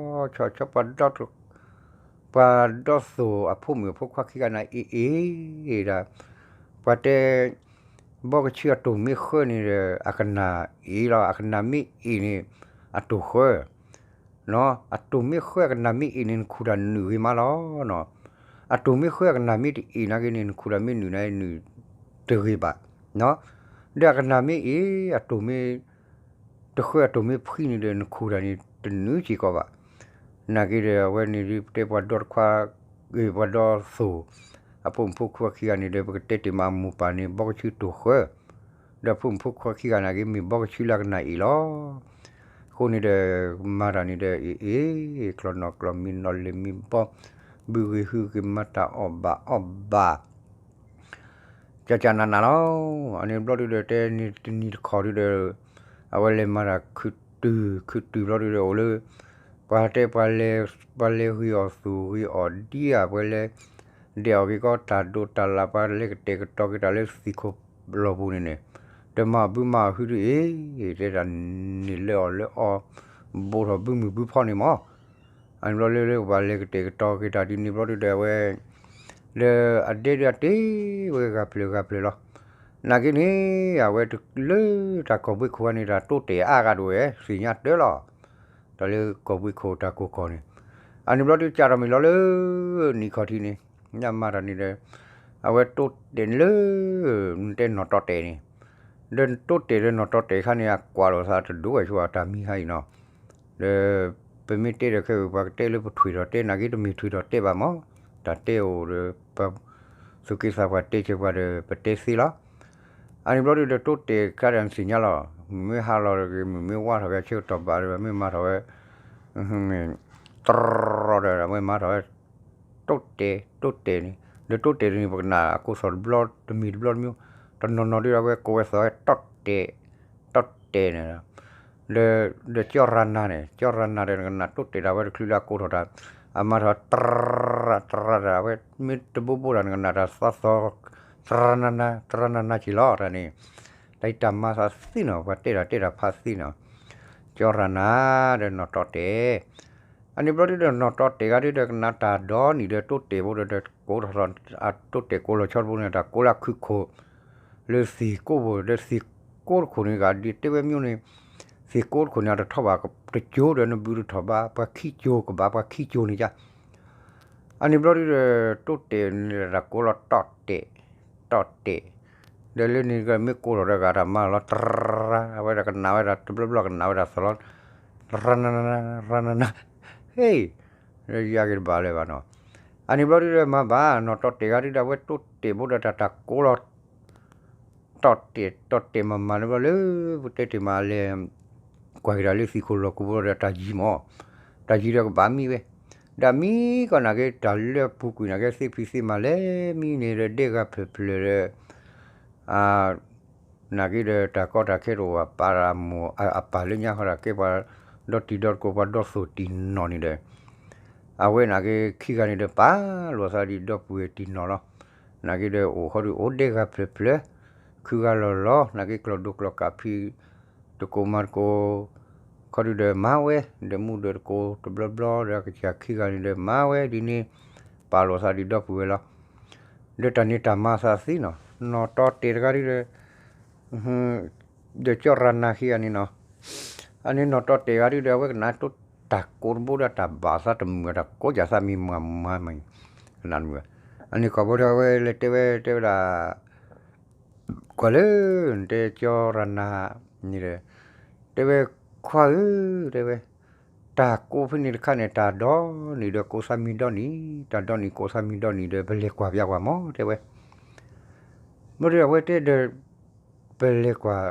ဆီဆီပှၤဒီ, ပှၤဒီသိၣ်အဖိမုၣ်အဖိခွါခံဂၤန့ၣ်အ့ၣ်အ့ၣ်ဒၣ်, ပှၤတဲ, ဘီကဆူအတိၢ်မ့ၢ်ဃၢန့ၣ်ဒီး အကနၣ်အ့ၣ်လီၤ, အကနၣ်မ့ၢ်အ့ၣ်န့ၣ် အတိၢ်ဃၢ အတိၢ်မ့ၢ်ဃၢအကနၣ်မ့ၢ်အ့ၣ်န့ၣ် နခူၣ်တၢ်နုာ်ဂ့ၤမးလီၤ. အတိၢ်မ့ၢ်ဃၢအကနၣ်မ့ၢ်တအ့ၣ်နာ်က့န့ၣ် နခူၣ်တၢ်မ့ၢ်နုာ်န့ၣ် နုာ်တဂ့ၤဘၣ်. ဒီးအကနၣ်မ့ၢ်အ့ၣ်, အတိၢ်မ့ၢ်တဃၢအတိၢ်မ့ၢ်ဖှံန့ၣ်ဒီး နခူၣ်တၢ်န့ၣ် တနုာ်စ့ၢ်ကီးဘၣ်. နာ်က့ဒီး အဝဲန့ၣ်ဒ်ပတဲပှၤဒီတခွါ, ပှၤဒီသိၣ်, အဖိမုၣ်ဖိခွါခံဂၤန့ၣ်ဒီး ပကတဲတ့ၢ်မၤအမိၢ်ပၢ်န့ၣ် ဘီကဆူတိၢ်ဃၢ ဒီးဖိမုၣ်ဖိခွါခံဂၤနာ်က့ မ့ၢ်ဘီကဆူလၢအကနၣ်အ့ၣ်လီၤ. အဃိန့ၣ်ဒီး မၤတၢ်န့ၣ်ဒီး အ့ၣ်အ့ၣ်, ကျီၢ်နီၣ်ကျီၢ်မံနီၣ်လ့ၣ်မံဘီ, ဘုဂ့ၤဟုက့ၤမၤတၢ်အီၣ်ဘၣ်အီဘၣ် ကၢ်ကၢ်နးနးလီၤ. အန့ၣ်ဘျီဒုဒီးတဲန့ၣ်တနံၤတခီဒုဒီး အဝဲလဲၤမၤတၢ်ခုၣ်တုာ်ခုၣ်တုာ်ဘျီဒုဒီး အိၣ်လၢ ပှၤတဲပှၤလဲၤဂ့ၤအီၣ်သူၣ်ဂ့ၤအီၣ်ဒံဧါ, ပှၤလဲၤ ဒဲးအီၣ်က့ၤကီတၢ်ဒိးတၢ်လၣ်, ပှၤလဲၤကတဲာ်ကတီၤက့ၤတၢ်လၢသံၣ်ခိၣ်လီၢ်ပူၤန့ၣ်န့ၣ်, တမၤအီၣ်ဘုမၤအီၣ်ဟုဒုအ့ၣ်, တဲတၢ်န့ၣ်လၢအီၣ်လၢအီ ဘိးထီၣ်ဘုမုၢ်ဘုဖီန့ၣ်မး. အန့ၣ်ဘျီလၢလၢပှၤလဲၤကတဲာ်ကတီၤက့ၤတၢ်ဒ်န့ၣ်ဘျီဒုဒီး အဝဲ လၢအဒဲဒုအတ့ဝဲဂၤဖျၢၣ်ဂၤဖျၢၣ်လီၤ. နာ်က့န့ၣ် အဝဲလၢတၢ်ကီၢ်ဘှ့ခိၣ်ဝဲန့ၣ် တၢ်တိတဲာ်အါဂၤဒိၣ်ဝဲ သ့ၣ်ညါတၢ်လီၤ. တၢ်လၢကီၢ်ဘှ့ခိၣ်တၢ်ကိၢ်ကီၢ်န့ၣ်, အန့ၣ်ဘျီဒုကၢ်ထီၣ်မ့ၢ်လီၤလၢ နံၣ်ခီၣ်ထံးန့ၣ် ညၣ်မၤတၢ်န့ၣ်ဒီး အဝဲတိတဲာ်လၢ နတဲနီၣ်တီတဲာ်န့ၣ်, ဒီးတိတဲာ်ဒီးနီၣ်တီတဲာ်ခါန့ၣ် အကွၢ်လိာ်သးတဒိၣ်ဝဲဆိဘၣ်တၢ်မံၤခါအံၤနီၤ. ဒီး ပမ့ၢ်တဲဒီးခဲအံၤ ပှၤကတဲလၢပထွံၣ်ထီၣ်တဲ နာ်က့တမ့ၢ်ထွံၣ်ထီၣ်တဲဘၣ်မး, တၢ်တဲအိၣ်ဒီး ပသူၣ်က့သးပှၢ်တဲဆၢပှၤဒီး ပတဲသ့လီၤ. အန့ၣ်ဘျီဒုဒီးတိတဲာ်ခါဒီးနသ့ၣ်ညါလီၤ, မုၢ်မ့ၢ်ဟါလီၤတဂ့ၤ မုၢ်မ့ၢ်ဝါထီၣ်ဂ့ၤ ဆၢကတီၢ်ဘၣ်ဒီး မ့ၢ်မၤထီၣ်ဝဲ တြီဒီး မ့ၢ်မၤထီၣ်ဝဲ တိတဲာ် တိတဲာ်န့ၣ်, ဒီးတိတဲာ်န့ၣ် ပကနၣ်အကိးသီၣ်တဘျီ တမံၤတဘျီတမံၤ, တနီၤနီၤဒုး အဝဲကိးဝဲသီၣ်ဝဲ တိတဲာ်, တိတဲာ်န့ၣ်, ဒီး ဒီးကၠီရၤနၤန့ၣ်, ကၠီရၤနၤဒီး နကနၣ်တိတဲာ်ဒၣ်ဝဲတချုးလၢအကိးထီၣ်တၢ်, အမၤထီၣ်တြၢ တြၢတၢ် အဝဲမ့ၢ်တဘိဘိတၢ် နကနၣ်တၢ်သီသီၣ် တြၢနၤနၤ တြၢနၤနၤက့ၤလီၤတၢ်န့ၣ်, တၢ်အံၤတၢ်မၤသးသ့နီၤ ပှၤတဲတၢ်တဲတၢ်ဖးသ့နီၤ, ကၠီရၤနၤဒီးနီၣ်တီတဲာ် အန့ၣ်ဘျီဒုဒီး နီၣ်တီတဲာ်ဂၤဒုဒီး ကနၣ်တၢ်ဒီနံၤဒီး တိတဲာ်ဖိဒီး ကိးထီၣ်ထီၣ် အတိတဲာ်ကိးလီၤဆီတဘိန့ၣ် တၢ်ကိးလၢခုၣ်ခိၣ် လၢသံၣ်ကိးဘိဒီး သံၣ်ကိးတခိၣ်န့ၣ် ဂၤဒ်တဲဝဲမ့ၢ်န့ၣ်, သံၣ်ကိးတခိၣ်န့ၣ် အတထီၣ်ဘၣ်တကၠိဒီး နဘုးတထီၣ်ဘၣ် ပှၤခံကၠိကဘၣ် ပှၤခံကၠိန့ၣ်က အန့ၣ်ဘျီဒုဒီး တိတဲာ်န့ၣ် တၢ်ကိးလီၤတီတဲာ်, တီတဲာ်, ဒီးလၢန့ၣ်ကမ့ၢ်ကိးထီၣ်ဒီး ဂၤတၢ်မၤလီၤ တြၢ အဝဲဒၣ်ကနၣ်ဝဲဒၣ် တဘျီဘျီကနၣ်ဝဲဒၣ်သီၣ်လီၤ ရၤနၤနၤ ရၤနၤနၤ ဟ့ၣ် ယၤက့ၤတဘၣ်လၢၤဘၣ်နီၤ, အန့ၣ်ဘျီဒုဒီးမၤဘၣ် နီၣ်တီတဲာ်ဂၤဒုဒီး အဝဲတိတဲာ်ဖိဒီး တၢ်တၢ်ကိးလီၤ တီတဲာ် တီတဲာ်မၤမၤန့ၣ်ဘျီလၢ ပတဲတ့ၢ်မးလဲၤ ကွၢ်က့ၤတၢ်လၢသံၣ်ခိၣ်လီၢ်ကိးဘိဒီး တၢ်ယံၤမး, တၢ်ယံၤဒီးကဘၣ်မံဝဲ, ဒီးမံကီးနာ်က့ တၢ်လၢအပူၤကွံာ်နာ်က့ သ့ဖံးသ့မၤလဲၤမံန့ၣ်ဒီး ဒဲဂၤဖျၢၣ်ဖျၢၣ်ဒီး နာ်က့ဒီး တၢ်ကီတၢ်ခဲတအိၣ်ဘၣ် ပာ်တၢ်မိၢ်အပၢ်လၢညါဃီဒီး ကဲပှၤဒီတံၤဒီသကိး ပှၤဒီသိၣ်တံၢ်နီၢ်န့ၣ်ဒီး အဝဲနာ်က့ခံဂၤန့ၣ်ဒီး ပာ်လိာ်သးဒ်ဒီပုၢ်ဝဲၢ်တံၢ်နီၢ်လီၤ. နာ်က့ဒီးအိၣ်ဃီဒီး အိၣ်ဒဲဂၤဖျၢၣ်ဖျၢၣ် ခုဂၤလီၤလီၤ နာ်က့ကျီၢ်ဒိၣ်ကျီၢ်ကးဖံး တကိးမၤတကိး ခီဒုဒီးမၤဝဲ ဒီးမူဒီးတကိးတဘျီဘျီဒီး အကစၢ်ခံဂၤန့ၣ်ဒီးမၤဝဲဒ်န့ၣ် ပာ်လိာ်သးဒ်ဒီပုၢ်ဝဲၢ်လီၤ. ဒီးတၢ်န့ၣ်တၢ်မၤသးသ့နီၤ နီၣ်တီတဲာ်တဂၤဒုဒီး ဒီးကၠီရၤနၤခံဂၤန့ၣ်နီၤ အန့ၣ်နီၣ်တီတဲာ်ဂၤဒုဒီး အဝဲကနၣ်တိတၢ်ကိးတဘိဒီးတၢ်ဘၣ်သးတမုာ် တၢ်ကိးယၤသးမံမၤမၤမံ ကနၣ်တမုာ်ဘၣ်. အန့ၣ်ခီဘီဒီးအဝဲလဲၤတဲဝဲ တဲဝဲဒၣ် ကွၢ်လၢ နတဲကၠီရၤနၤန့ၣ်ဒီး တဲဝဲ ခွါဧၢ တဲဝဲ တၢ်ကိးဖဲန့ၣ်တခါန့ၣ် တၢ်ဒီနံၤဒီးကိးသးမံဒီနံၤ တၢ်ဒီနံၤကိးသးမံဒီနံၤဒီး ပလဲၤကွၢ်ပျါကွၢ်မး တဲဝဲ ဘျီဒီးအဝဲတဲဒီး ပလဲၤကွၢ်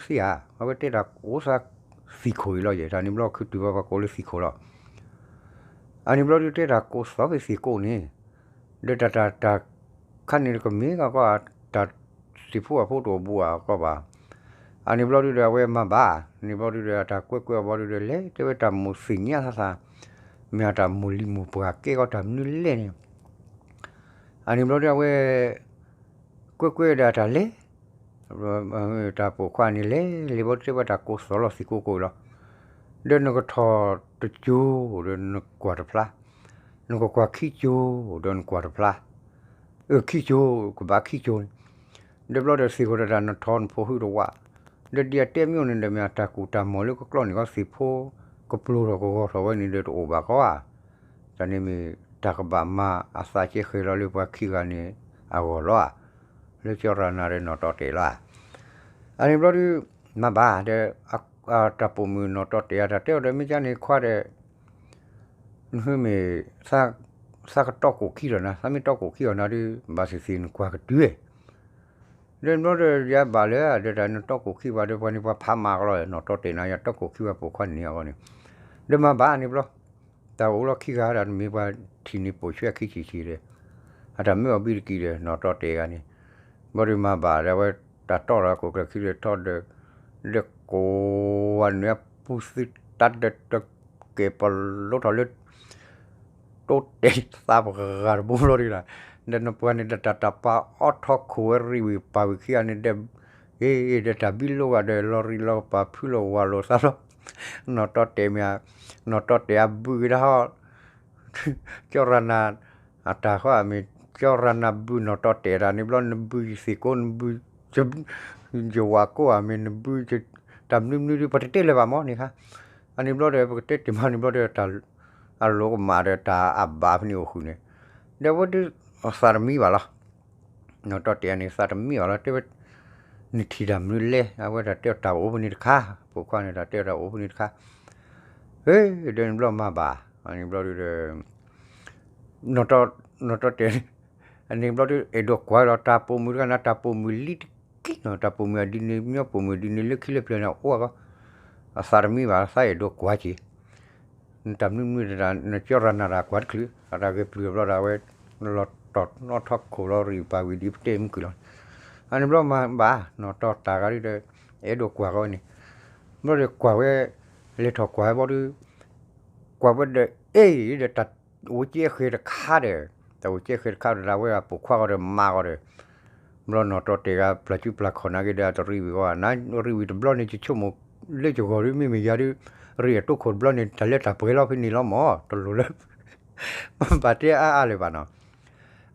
သ့ဧါ အဝဲတဲတၢ်ကိးသးသံၣ်ခိၣ်အံၤလီၤယဲ တၢ်န့ၣ်ဘျီခုတုၤဘၣ်ပှၤကိးလၢသံၣ်ခိၣ်လီၤ. အန့ၣ်ဘျီဒုတဲတၢ်ကိးသီဖဲသံၣ်ကိးန့ၣ် ဒီးတၢ်တၢ်တၢ် ခါန့ၣ်ကမ့ၢ်ကီၢ်ကီၢ် တၢ်သ့ၣ်ဖိအဖိတအိၣ်ဘူးအကီၢ်ဘၣ်. အန့ၣ်ဘျီဒုဒီး အဝဲမၤဘၣ်န့ၣ်ဘျီဒုဒီး အတၢ်ကွဲကွဲအီၤဘျီဒုဒီး လဲၤတဲဝဲတၢ်မိၣ်သ့ၣ်ညါသးသး မ့ၢ်အတၢ်မိၣ်လံၤမိၣ်ပှၢ်ကဲကီၢ်တၢ်မနုၤလဲၣ်န့ၣ် အန့ၣ်ဘျီဒုအဝဲ ကွဲကွဲဒီးအတၢ်လဲၤ တၢ်ပိာ်ခွါန့ၣ်လဲၤ လဲၤဘျီဒုတဲဝဲတၢ်ကိးသီၣ်လီၤသံးကိကိးလီၤ. ဒီးနကထီၣ်တကၠိဒီးနကွၢ်တဖျါ, နကကွၢ်ခံကၠိဒီးနကွၢ်တဖျါ, အၢ ခံကၠိ ကဘၣ်ခံကၠိန့ၣ်, ဒီးဘျီဒီးသ့ၣ်ခိၣ်တၢ်တၢ်နထီၣ်နဖိဟုတဝး, ဒီးဒ်အတဲမ့ၢ်အိၣ်န့ၣ်ဒီးမ့ၢ်အတၢ်ကူၣ်တၢ်မီၢ်လၢကကျီၢ်န့ၣ်ကီၢ်သ့ၣ်ဖိ ကပျိထီၣ်ကဂီၤထီၣ်ဝဲန့ၣ်ဒီးတအိၣ်ဘၣ်ကီဧါ. တၢ်န့ၣ်မ့ၢ်တၢ်ကဘၣ်မၤအသးကဲဃဲၤလီၤလၢပှၤခံဂၤန့ၣ်အဂီၢ်လီၤဧါ. လၢကၠီရၤနၤဒီးနီၢ်တီတဲာ်လီၤဧါ. အန့ၣ်ဘျီဒု မၤဘၣ်ဒီး တၢ်ပိာ်မုၣ်နီၢ်တီတဲာ်အတၢ်တဲအီၤဒီး မ့ၢ်ကန့ၣ်ခွါဒီး နမ့ၢ် သးကတီၢ်ကိၣ်ခံလီၤနၤ, သးမ့ၢ်တီၢ်ကိၣ်ခံလီၤနၤဒုး ဘၣ်သ့ၣ်သ့ၣ်နကွၢ်ကတုၤ ဒီးဘျီဒီးယၤဘၣ်လၢ ဒီးတၢ်နတီၢ်ကိၣ်ခံဘၣ်ဒီး ပှၤန့ၣ်ပှၤဖးမၤကလီၤ နီၢ်တီတဲာ်နၤ ယတီၢ်ကိၣ်ခံဘၣ်ပိာ်ခွါန့ၣ်အဂီၢ်န့ၣ်, ဒီးမၤဘၣ်န့ၣ်ဘျီ, တၢ်အိၣ်လီၢ်ခံဂၤဒၣ် တမ့ၢ်ပှၤထံၣ်န့ၢ်ပိာ်ဆွဲခံဆံးဆံးဒီး အတၢ်မၢအီၤဘံတကံၢ်ဒီး နီၢ်တီတဲာ်ဂၤန့ၣ်, ဘျီဒီးမၤဘၣ်ဒီး အဝဲတၢ်တီၢ်လီၤကိၣ်ကျၢၤခံဒီးထီၣ်ဒီး ဒီးကိးဝဲနွံအပူၤသုတၢ်ဒီးတကဲၣ်ပလိထီၣ်လၢ တိတဲာ်သးပှၢ်တဘိဘျီဒုလီၤ. ဒီးနပှၤန့ၣ်ဒီးတၢ်တၢ်ပာ်အီထီၣ်ခိၣ်ဝဲရံၣ်ဝံၤပာ်ဝံၤခံဂၤန့ၣ်ဒီး ဒီးတၢ်ဘံလိဂၤဒီးလီၤရံၣ်လီၤပာ်ဖုလီၤဝၤလိာ်သးလီၤ. နီၢ်တီတဲာ်မ့ၢ် နီၢ်တီတဲာ်အဘုကဒါဟီၣ် ကၠီရၤနၤ အတၢ်ဃီဧါမ့ၢ် ကၠီရၤနၤဘုနီၢ်တီတဲာ်တၢ်န့ၣ်ဘျီ နဘုယသ့ၣ်ကိး နဘု ယဝၤကိးဧါမ့ၢ် နဘု တၢ်မနုၤမနုၤဒုး ပတတဲလၢၤဘၣ်မ့ၢ်န့ၣ်ခါ. အန့ၣ်ဘျီဒီး ပကတဲတ့ၢ်မးန့ၣ်ဘျီဒီး တၢ်အလိၤကမၣ်ဒီးတၢ်အဘၣ်ဖဲန့ၣ်အိၣ်ဃုာ်န့ၣ်, ဒီးအဝဲဒုး သးတမံဘၣ်လီၤ. နီၢ်တီတဲာ်န့ၣ် သးတမံဘၣ်လီၤ တဲဝဲ နထံၣ်တၢ်မနုၤလဲၣ် အဝဲတၢ်တဲအီၤတၢ်အိၣ်ဖဲန့ၣ်တခါ, ပိာ်ခွါန့ၣ် တၢ်တဲအီၤတၢ်အိၣ်ဖဲန့ၣ်တခါ, ဒီးန့ၣ်ဘျီမၤဘၣ် အန့ၣ်ဘျီဒုးဒီး နီၢ်တီတဲာ် အန့ၣ်ဘျီဒုး အဲၣ်ဒိးကွၢ်လီၤ တၢ်ပိာ်မုၣ်တဂၤန့ၣ် တၢ်ပိာ်မုၣ်လံတကံၢ်နီၤ တၢ်ပိာ်မုၣ်အဒ်န့ၣ် မညီပိာ်မုၣ်ဒ်န့ၣ် လၢခံလၢပျၢၤန့ၣ် အိၣ်အဂီၢ်, အသးတမံဘၣ် သးအဲၣ်ဒိးကွၢ်က့ၤ နတၢ်မနုၤမနုၤတၢ် နကၠီရၤနၤတၢ်ကွၢ်တချုး အတၢ်ဂဲၤပျုၢ်ဘျီဒီး အဝဲ လီၤတီၢ်နီၣ်ထီၣ်ခိၣ်လီၤရံၣ်ပာ်ဝံၤဒ်ပတဲမုၢ်ကွံာ်လီၤ. အန့ၣ်ဘျီမၤဘၣ် နီၢ်တီတဲာ်ဂၤဒုးဒီး အဲၣ်ဒိးကွၢ်ကီးဝဲန့ၣ်, ဘျီဒီးကွၢ်ဝဲ လဲၤထီၣ်ကွၢ်ဝဲဘျီဒုး ကွၢ်ဝဲဒီး အဲၣ်ဒီးတၢ်အိၣ်ကဲဃဲၤတခါဒီး တၢ်အိၣ်ကဲဃဲၤတခါဒီး အဝဲပိာ်ခွါဂီၤဒီးမါဂီၤဒီး ဘျီနီၢ်တီတဲာ်ဂၤ ပျၢ်ကူပျၢ်ခီၣ်နာ်က့ဒီး အတရံးဝံၤဂီၢ် နရံးဝံၤတဘျီန့ၣ် ယဆိကမိၣ်လၢယဂီၢ်ဒုး မ့မ့ၢ်ယၤဒုး ရံးအတိခိၣ်တဘျီန့ၣ် တၢ်လၢတၢ်ပှဲၤလီၤဖဲန့ၣ်လီၤမၢ် တလိၣ်လၢ ဘၣ်တဲအါအါလၢၤဘၣ်နီၤ.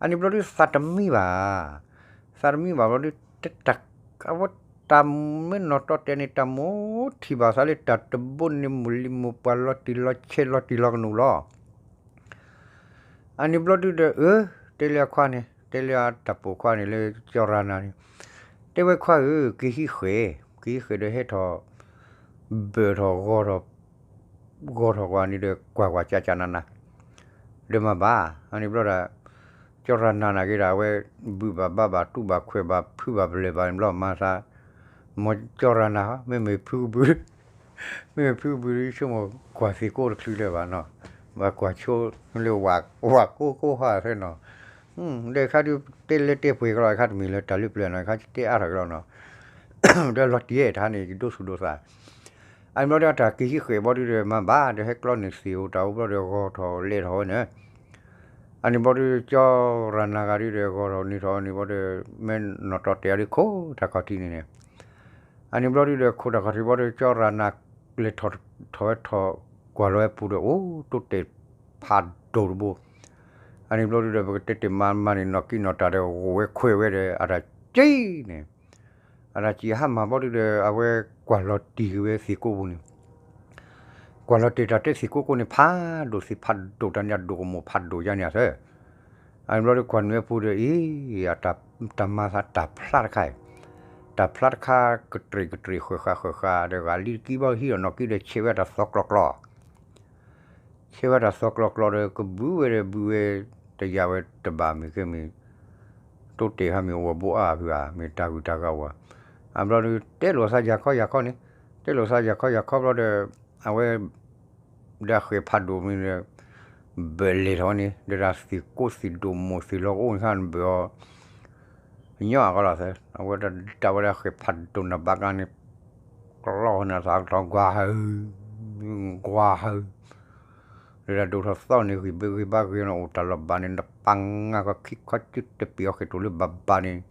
အန့ၣ်ဘျီဒုးသးတမံဘၣ် သးတမံဘၣ်ဘျီဒုး တၢ် အဝဲတၢ်မ့ၢ်နီၢ်တီတဲာ်န့ၣ် တၢ်မိၣ်ထံၣ်ဘၣ်သးလၢတၢ်တဘိန့ၣ် မိၢ်လံၤမိၢ်ပှၢ်လီၤတံၢ်လီၤဆဲးလီၤတံၢ်လီၤကနူာ်လီၤ. အန့ၣ်ဘျီဒုးဒီး အၢ တဲလၢအခွါန့ၣ် တဲလၢအတၢ်ပိာ်ခွါန့ၣ်လၢကၠီရၤနၤန့ၣ် တဲဝဲခွါဧၢ ကဟံးဃဲၤ ကဟံးဃဲၤဒီးဟဲထီၣ် ဘၢၣ်ထီၣ်ဂီၤထီၣ် ဂီၤထီၣ်ကွၢ်န့ၣ်ဒီး ကွၢ်ကွၢ်ကၠၢ်ကၠၢ်နးနး ဒီးမၤဘၣ် အန့ၣ်ဘျီဒီး ကၠီရၤနၤနာ်က့ဒီး အဝဲဘုၣ်ဘၣ်ဘါဘၣ်တူၢ်ဘၣ်ခွဲးဘၣ်ဖုးဘၣ်ပလဲၢ်ဘၣ်န့ၣ်ဘျီ မၤသး မ့ၢ်ကၠီရၤနၤ မ့မ့ၢ်ဖုကဘုး မ့မ့ၢ်ဖုကဘုး ဆိကမိၣ်ကွၢ်သ့ၣ်ကိးတချုးလၢၤဘၣ်နီၤ ဘၣ်ကွၢ်ဆိလၢဝၤကိးကိးဟါသ့နီၤ ဒီးခါဒုးတဲလၢတဲပှဲၤကလီၤ ခါတမံၤလၢတၢ်လုၢ်ပျၢၤနီၤ ခါတဲအါထီၣ်ကလီၤနီၤ ဒီးလီၤတံၢ်အဲၣ်တၢ်န့ၣ် ယဒိသူၣ်ဒိသး အန့ၣ်ဘျီဒီး တၢ်က့ၤဟံးဃဲၤဘျီဒုးဒီး မၤဘၣ်ဒီး ဟဲကျီန့ၢ်သ့ၣ်ဧိၤတၢ်အိၣ်ဘျီဒီး ဂီၤထီၣ်လဲၤထီၣ်ဝဲန့ၣ် အန့ၣ်ဘျီဒုး ကၠီရၤနၤဂၤဒုးဒီး ဂီၤထီၣ်န့ၢ်ထီၣ်န့ၣ်ဘျီဒီး မ့ၢ်နီၢ်တီတဲာ်အီၤဒုး ခိးတၢ်ခီၣ်ထံးန့ၣ်န့ၣ် အန့ၣ်ဘျီဒုးဒီး ခိးတၢ်ခီၣ်ထံးဘျီဒီး ကၠီရၤနၤ လဲၤထီၣ်ထီၣ်ဝဲထီၣ် ကွၢ်လီၤဝဲပူၤဒီး အိၣ်တိတဲာ်ဖးဒိၣ်တဘိ အန့ၣ်ဘျီဒုးဒီး ပကတဲတ့ၢ်မးမးန့ၣ် နီၢ်ကံနီၢ်တၢ်ဒီး ဂိၣ်ဝဲခွဲးဝဲဒီး အတၢ်ကံန့ၣ် အတၢ်ကံဟါမၢ်ဘျီဒုးဒီး အဝဲကွၢ်လီၤတံၢ်က့ၤဝဲသ့ၣ်ကိးပူၤန့ၣ် ကွၢ်လီၤတ့ၢ်တၢ်တဲသ့ၣ်ကိးကိးန့ၣ် ဖးဒိၣ်သ့ၣ်ဖးဒိၣ်တၢ်န့ၣ် အဒိၣ်ကမိၣ်ဖးဒိၣ်ယါန့ၣ်အသၢ အန့ၣ်ဘျီဒုးကွၢ်နုာ်ဝဲပူၤဒီး အံၤ တၢ်မၤသးတၢ်ဖျါတခါအံၤ တၢ်ဖျါတခါ ကတြံးကတြံးဃၢၤဃာ်ဃၢၤဃာ်ဒီး ဂၤလံတကံဘျီဟံးဒီးနီၢ်ကံဒီး ဆဲးဝဲတၢ်သီကျီကျီ ဆဲးဝဲတၢ်သီကျီကျီဒီး ကဘုးဝဲဒီးဘုးဝဲ တယာ်ဝဲတဘၣ်မ့ၢ်ကဲမ့ၢ် တိတဲာ်ဟါမ့ၢ်အိၣ်အဘိအါဖုဂၤ မ့ၢ်တၢ်ဂုၤတၢ်ဂၤအိၣ်ဧါ အဘျီဒုး တဲလိာ်သးယၤခီယၤခီန့ၣ် တဲလိာ်သးယၤခီယၤခီဘျီဒီး အဝဲ ဒီးဃဲၤဖးဒိၣ်မ့ၢ်ဒီး ဘၢၣ်လဲၤထီၣ်န့ၣ် ဒီးတၢ်သ့ၣ်ကိးသ့ၣ်ဒိၣ်မိၢ်သ့ၣ်လီၤကအိၣ်န့ၣ်ခါန့ၣ် ဘၢၣ်အီၤ ညီအကီလီၤသဲ အဝဲဒၣ်ဒၣ်ဝဲဒၣ်ဃဲၤဖးဒိၣ်နၤဘၣ်ကါန့ၣ် ကလီၤန့ၣ်သးကထီၣ်ကွၢ်ဟၢ ကွၢ်ဟၢ လၢတၢ်ဒိၣ်ထီၣ်သီန့ၣ် ဂံၢ်ဘၢဂံၢ်ဘါဂ့ၤန့ၣ် အိၣ်တၢ်လီၤဘၣ်န့ၣ် နပာ်ငါကီခံခီစုတပံၤအီၤဃဲၤတိၢ်လၢဘၣ်ဘၣ်န့ၣ်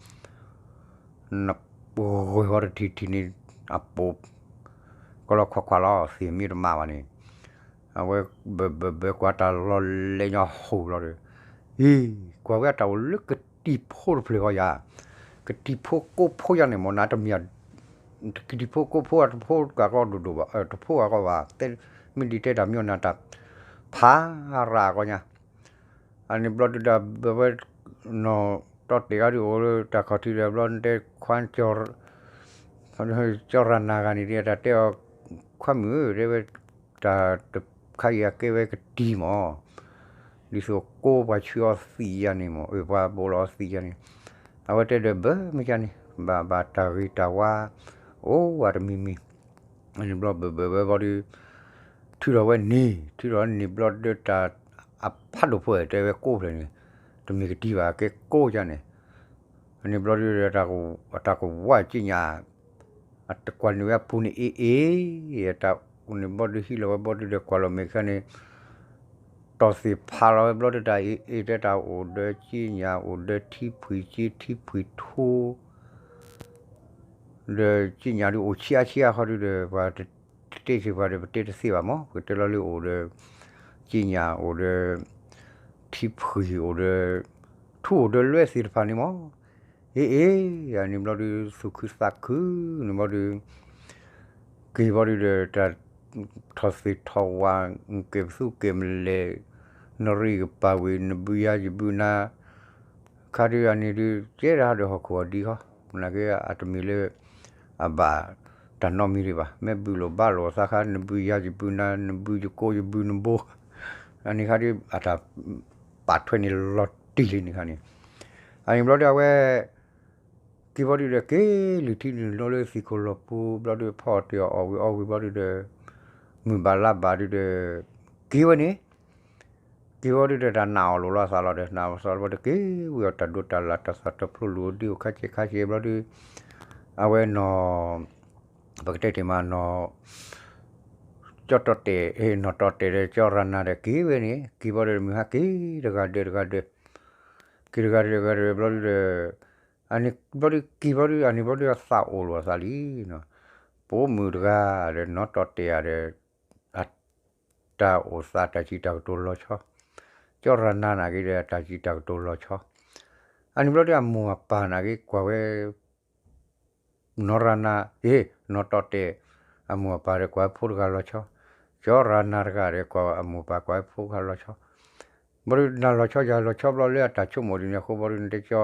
နပှဲၤဝဲတထံထံန့ၣ် အပိာ် ကလီၤခွါခွါလီၤ သ့ၣ်မ့ၢ်တမၤဘၣ်န့ၣ် အဝဲဘၢဘၢဘၢကွၢ်တၢ်လီၤလဲၤညီဟိၣ်လီၤဒီး အံၤ ကွၢ်ဝဲတၢ်အိၣ်လၢကတံၤဖိတဖျၢၣ်ဃီယၤ ကတံၤဖိကိးဖိယၤန့ၣ် မ့ၢ်နၤတမံၤ ကတံၤဖိကိးဖိအတဖိကၢ်ကီဒိၣ်ဒိၣ်ဘၣ် တဖိအကီဘၣ် မ့ၢ်ဒ်တဲတၢ်မ့ၢ်နၤတၢ် ဖးရၤကီညါ အန့ၣ်ဘျီဒုဒီး ဘၣ်ဝဲ နီၢ်တီတဲာ်ဂၤဒုအိၣ်လၢတၢ်ခီၣ်ထံးဒီးဘျီတဲခွါ ကၠီရၤနၤဂၤန့ၣ် တၢ်တဲအီၤ ခွါမုၣ်ဧၢ တဲဝဲ တၢ်တခါအံၤအကဲဝဲကတံၤမး ဒ်သိးကိးပှၤဆှၢအီၤသံးယၤန့ၣ်မး အၢ ပှၤဘိးလီၤအီၤသံးယၤန့ၣ် အဝဲတဲဒီးဘၢမ့ၢ်ကန့ၣ် ဘၣ်ဘၣ်တၢ်ဂ့ၤတၢ်ဝါ အိၣ်ဝဲတမံၤမံၤ အန့ၣ်ဘျီဘၢဘၢဝဲဘျီဒု ထုးထီၣ်ဝဲန့ၣ် ထုးထီၣ်န့ၣ်ဘျီဒုတၢ် အဖးဒိၣ်ဖိတဲဝဲကိးဖျဲၣ်န့ၣ် တမ့ၢ်ကတံၤဘၣ် ကဲကိးယၤန့ၣ် အန့ၣ်ဘျီဒု အတၢ်ကဝါက့ညါ အတကွၢ်န့ၢ်ဝဲအပူၤန့ၣ်အ့ၣ်အ့ၣ် အတၢ်အိၣ်န့ၣ်ဘျီဒုဟံးလီၤဝဲဘျီဒုဒီးကွၢ်လီၤမဲာ်ခဲန့ၣ် တီၢ်သ့ၣ်ဖးလီၤဝဲဘျီဒုတၢ်အ့ၣ်အ့ၣ် တဲတၢ်အိၣ်ဒီးက့ညါ အိၣ်ဒီးထံဖှံးက့ထံဖှံးထူ ဒီးက့ညါဒုအိၣ်ဆံးအါဆံးအါဃီဒုဒီး ပှၤတတဲဆံးပှၤဒီး ပတဲတသ့ဘၣ်မး ပတဲလီၤလၢအိၣ်ဒီး က့ညါ အိၣ်ဒီး ထံဖှံး အိၣ်ဒီး ထူအိၣ်ဒီးလွဲသ့ၣ်တဖၣ်န့ၣ်မး အ့ၣ်အ့ၣ် အန့ၣ်ဘျီဒု သူၣ်ခုသးခုန့ၣ်ဘျီဒု က့ၤဘျီဒုဒီး တၢ်ထီၣ်သ့ၣ်ထီၣ်ဝါ ကဲပသူကဲမလဲၣ် နရံၣ်ကပၤဝံၤ နဘုယၤယဘုနၤ ခါဒုအန့ၣ်ဒု ကဲဒၣ်ဒီးဟီၣ်ခိၣ်အီၤဒံးဃီ နာ်က့အတမ့ၢ်လၢ အဘၣ်တၢ်နီတမံၤဒံးဘၣ် မ့ၢ်ဘုလိာ်ဘၣ်လိာ်သးခါ နဘုယၤယဘုနၤ နဘုယကိးယဘုနဘိ အန့ၣ်ခါဒု အတၢ်ပာ်ထွဲန့ၣ်လီၤတံၢ်လံန့ၣ်ခါန့ၣ် အန့ၣ်ဘျီဒုအဝဲ က့ၤဘျီဒုဒီးက့ၤလုၢ်ထံလုၢ်နိလၢသံၣ်ခိၣ်လီၢ်ပူၤ ဘျီဒုဖီအီၣ်တ့ၢ်အီၣ်အီၣ်ဝံၤဘျီဒုဒီး မုၢ်ဘၣ်လါဘၣ်ဒုဒီး က့ၤဝဲန့ၣ် က့ၤဘျီဒုဒီးတၢ်နာ်အီၤလိၤလီၤသးလီၤဒီး နာ်အီၤသးလီၤဘျီဒီးက့ၤဝံၤအီၤတၢ်ဒိတၢ်လၣ် တၢ်သးတဖျိလၢအိၣ်ဒံးအိၣ်ခါဆံးခါဆံးဘျီဒု အဝဲနီၢ် ပကတဲတ့ၢ်မးနီၢ် ကၠီတီတဲာ် နီၢ်တီတဲာ်ဒီးကၠီရၤနၤဒီးက့ၤဝဲန့ၣ် က့ၤဘျီဒုဒီးမုၢ်ဟါက့ၤတဂၤဒၢးတဂၤဒၢး က့ၤတဂၤဒၢးတဂၤဒၢးဘျီဒုဒီး အန့ၣ်ဘျီဒုက့ၤဘျီဒု အန့ၣ်ဘျီဒုအသးအိၣ်လိာ်အသးလံ ပိာ်မုၣ်တဂၤဒီးနီၢ်တီတဲာ်ဒီး အတၢ်အိၣ်သးတၢ်စံးတၢ်ကတိၤလီၤဆီ ကၠီရၤနၤနာ်က့ဒီးတၢ်စံးတၢ်ကတိၤလီၤဆီ အန့ၣ်ဘျီဒုအမိၢ်အပၢ်နာ်က့ကွၢ်ဝဲ နီၢ်ရၤနၤ အ့ၣ် နီၢ်တီတဲာ် အမိၢ်အပၢ်ဒီးကွၢ်ဖိတဂၤလီၤဆီ ကၠီရၤနၤတဂၤဒီးကွၢ်အမိၢ်အပၢ်ကွၢ်ဖိတဂၤလီၤဆီ ဘျီဒုနၤလီၤဆီယၤလီၤဆီဘျီလၢအတၢ်ဆိကမိၣ်ဒ်န့ၣ်အဃိဘျီဒုနတဲ ကၠီ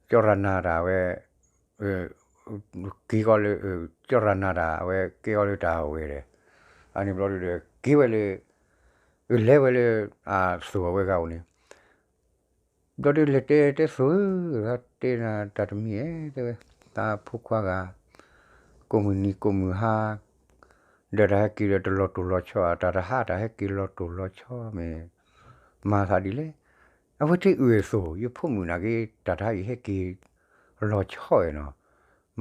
ရၤနၤတၢ်ဝဲ က့ၤကီလၢ ကၠီရၤနၤတၢ်ဝဲက့ၤကီလၢတၢ်ဝဲဒီး အန့ၣ်ဘျီဒုဒီးက့ၤဝဲလၢ လဲၤဝဲလၢ အသိၣ်အဝဲဂၤအိၣ်န့ၣ် ဘျီဒုလဲၤတဲတဲသိၣ်ဧၢ တဲနၤတၢ်တမံၤဧဲ တဲဝဲ တၢ်ဖိခွါဂၤ ကိးမုၢ်နံၤကိးမုၢ်ဟါ ဒီးတၢ်ဟဲက့ၤဒီးတလီၤတိၢ်လီၤဆီ တၢ်တဟါတၢ်ဟဲက့ၤလီၤတိၢ်လီၤဆီမ့ၢ် မၤသးဒ်လဲၣ် အဝဲသ့ၣ်အုၣ်အသိး ယဖိမုၣ်နာ်က့ တၢ်တဟါအံၤဟဲက့ၤလီၤဆီနီၤ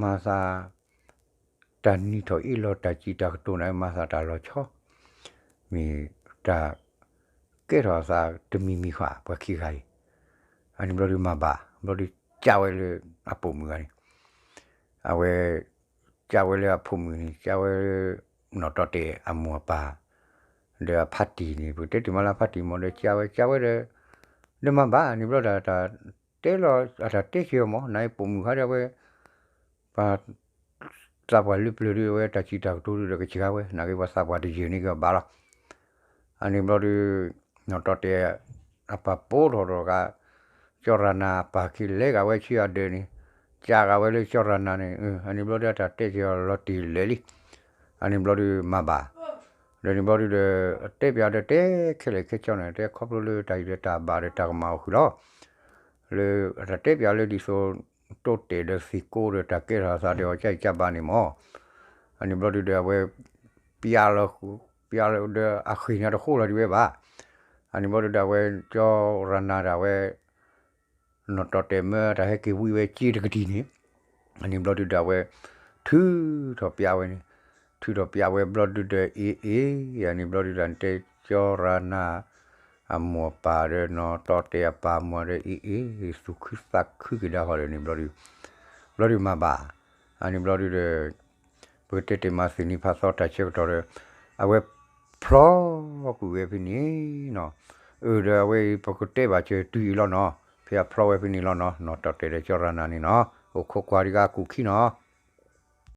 မၤသး တၢ်နံၤထီၣ်အ့ၣ်လီၤတၢ်စံးတၢ်ကတိၤန့ၣ် မၤသးတၢ်လီၤဆီ မ့ၢ်တၢ်ကဲထီၣ်အသးတမံၤမံၤဃာ် ပှၤခံဂၤအံၤ အန့ၣ်ဘျီဒုမၤဘၣ် ဘျီဒုကးဝဲလၢအပိာ်မုၣ်ဂၤန့ၣ် အဝဲ ကးဝဲလၢအဖိမုၣ်န့ၣ် ကးဝဲလၢ နီၢ်တီတဲာ်အမိၢ်အပၢ် ဒီးအဖါတံၢ်န့ၣ် ပတဲတ့ၢ်မးလၢအဖါတံၢ်မးဒီးကးဝဲ ကးဝဲဒီး ဒီးမၤဘၣ်န့ၣ်ဘျီဒီး တၢ်တဲလီၤ အတၢ်တဲက့ၤအီၤမး နာ်အံၤပိာ်မုၣ်ခါဒီးအဝဲ ပှၤ သးပှၢ်လုၢ်ပျၢၤဒုး အဝဲတၢ်စံးတၢ်ကတိၤဒုးဒီးကစှၤဝဲ နာ်က့ပှၤသးပှၢ်တယၢၢ်န့ၢ်က့ၤအီၤဘၣ်လီၤ. အန့ၣ်ဘျီဒုး နီၢ်တီတဲာ် အပၢ်ပိာ်ထီၣ်ဒီးက ကၠီရၤနၤအပၢ်ခံလဲၤဂာ်ဝဲဆံအဒၢးန့ၣ် ကးဂာ်ဝဲလၢကၠီရၤနၤန့ၣ် အန့ၣ်ဘျီဒုးအတၢ်တဲက့ၤအီၤလီၤတံၢ်လၢာ်လံ. အန့ၣ်ဘျီဒုးမၤဘၣ် ဒီးန့ၣ်ဘျီဒုးဒီး တဲပၠးဒီးတဲခဲလၢာ်ခဲဆ့န့ၣ် တဲခီဖျိလၢတၢ်အံၤဒီးတၢ်ဘၣ်ဒီးတၢ်ကမၣ်အိၣ်ဃုာ်လီၤ. လၢအတၢ်တဲပၠးလၢဒ်သိး တိတဲာ်ဒီးသံၣ်ကိဒီးတၢ်ကဲထီၣ်အသးဒီးအီၤကၢ်အံၤကၢ်ဘါန့ၣ်မး အန့ၣ်ဘျီဒုးဒီးအဝဲ ပၠးလီၤ ပၠးလီၤဒီးအဃ့ၢ်န့ၣ်တဃိလီၤဒံးဝဲဘၣ်. အန့ၣ်ဘျီဒုးဒီးအဝဲ ကၠီရၤနၤဒီးအဝဲ နီၢ်တီတဲာ်မၢတၢ်ဟဲက့ၤဝံဝဲက့တကတံၢ်န့ၣ်, အန့ၣ်ဘျီဒုဒီးအဝဲ ထုးထီၣ်ပျးဝဲန့ၣ်, ထုးထီၣ်ပျးဝဲဘျီဒုဒီးအ့ၣ်အ့ၣ်, အန့ၣ်ဘျီဒုဒီးတဲကၠီရၤနၤ အမိၢ်အပၢ်ဒီးနီၢ်တီတဲာ်အပၢ်အမိၢ်ဒီးအ့ၣ်အ့ၣ် သူၣ်ခုသးခုက့ၤဒၣ်ဟီဒီးန့ၣ်ဘျီဒု, ဘျီဒုမၤဘၣ်, အန့ၣ်ဘျီဒုဒီး ပကတဲတ့ၢ်မးသ့ၣ်နံၤဖးသီတၢ်ဆၢကတီၢ်ဒီး အဝဲဖျီကွံာ်ဝဲဖဲန့ၣ်နီၤ, အၢၣ်ဒီးအဝဲအံၤပကတဲဘၣ်စၢၤတုၤအံၤလီၤနီၤ, ဖဲအဖျီဝဲဖဲန့ၣ်လီၤနီၤ, နီၢ်တီတဲာ်ဒီးကၠီရၤနၤန့ၣ်နီၤ, အိၣ်ခိးကွၢ်တဂၤအကူၣ်ခံနီၤ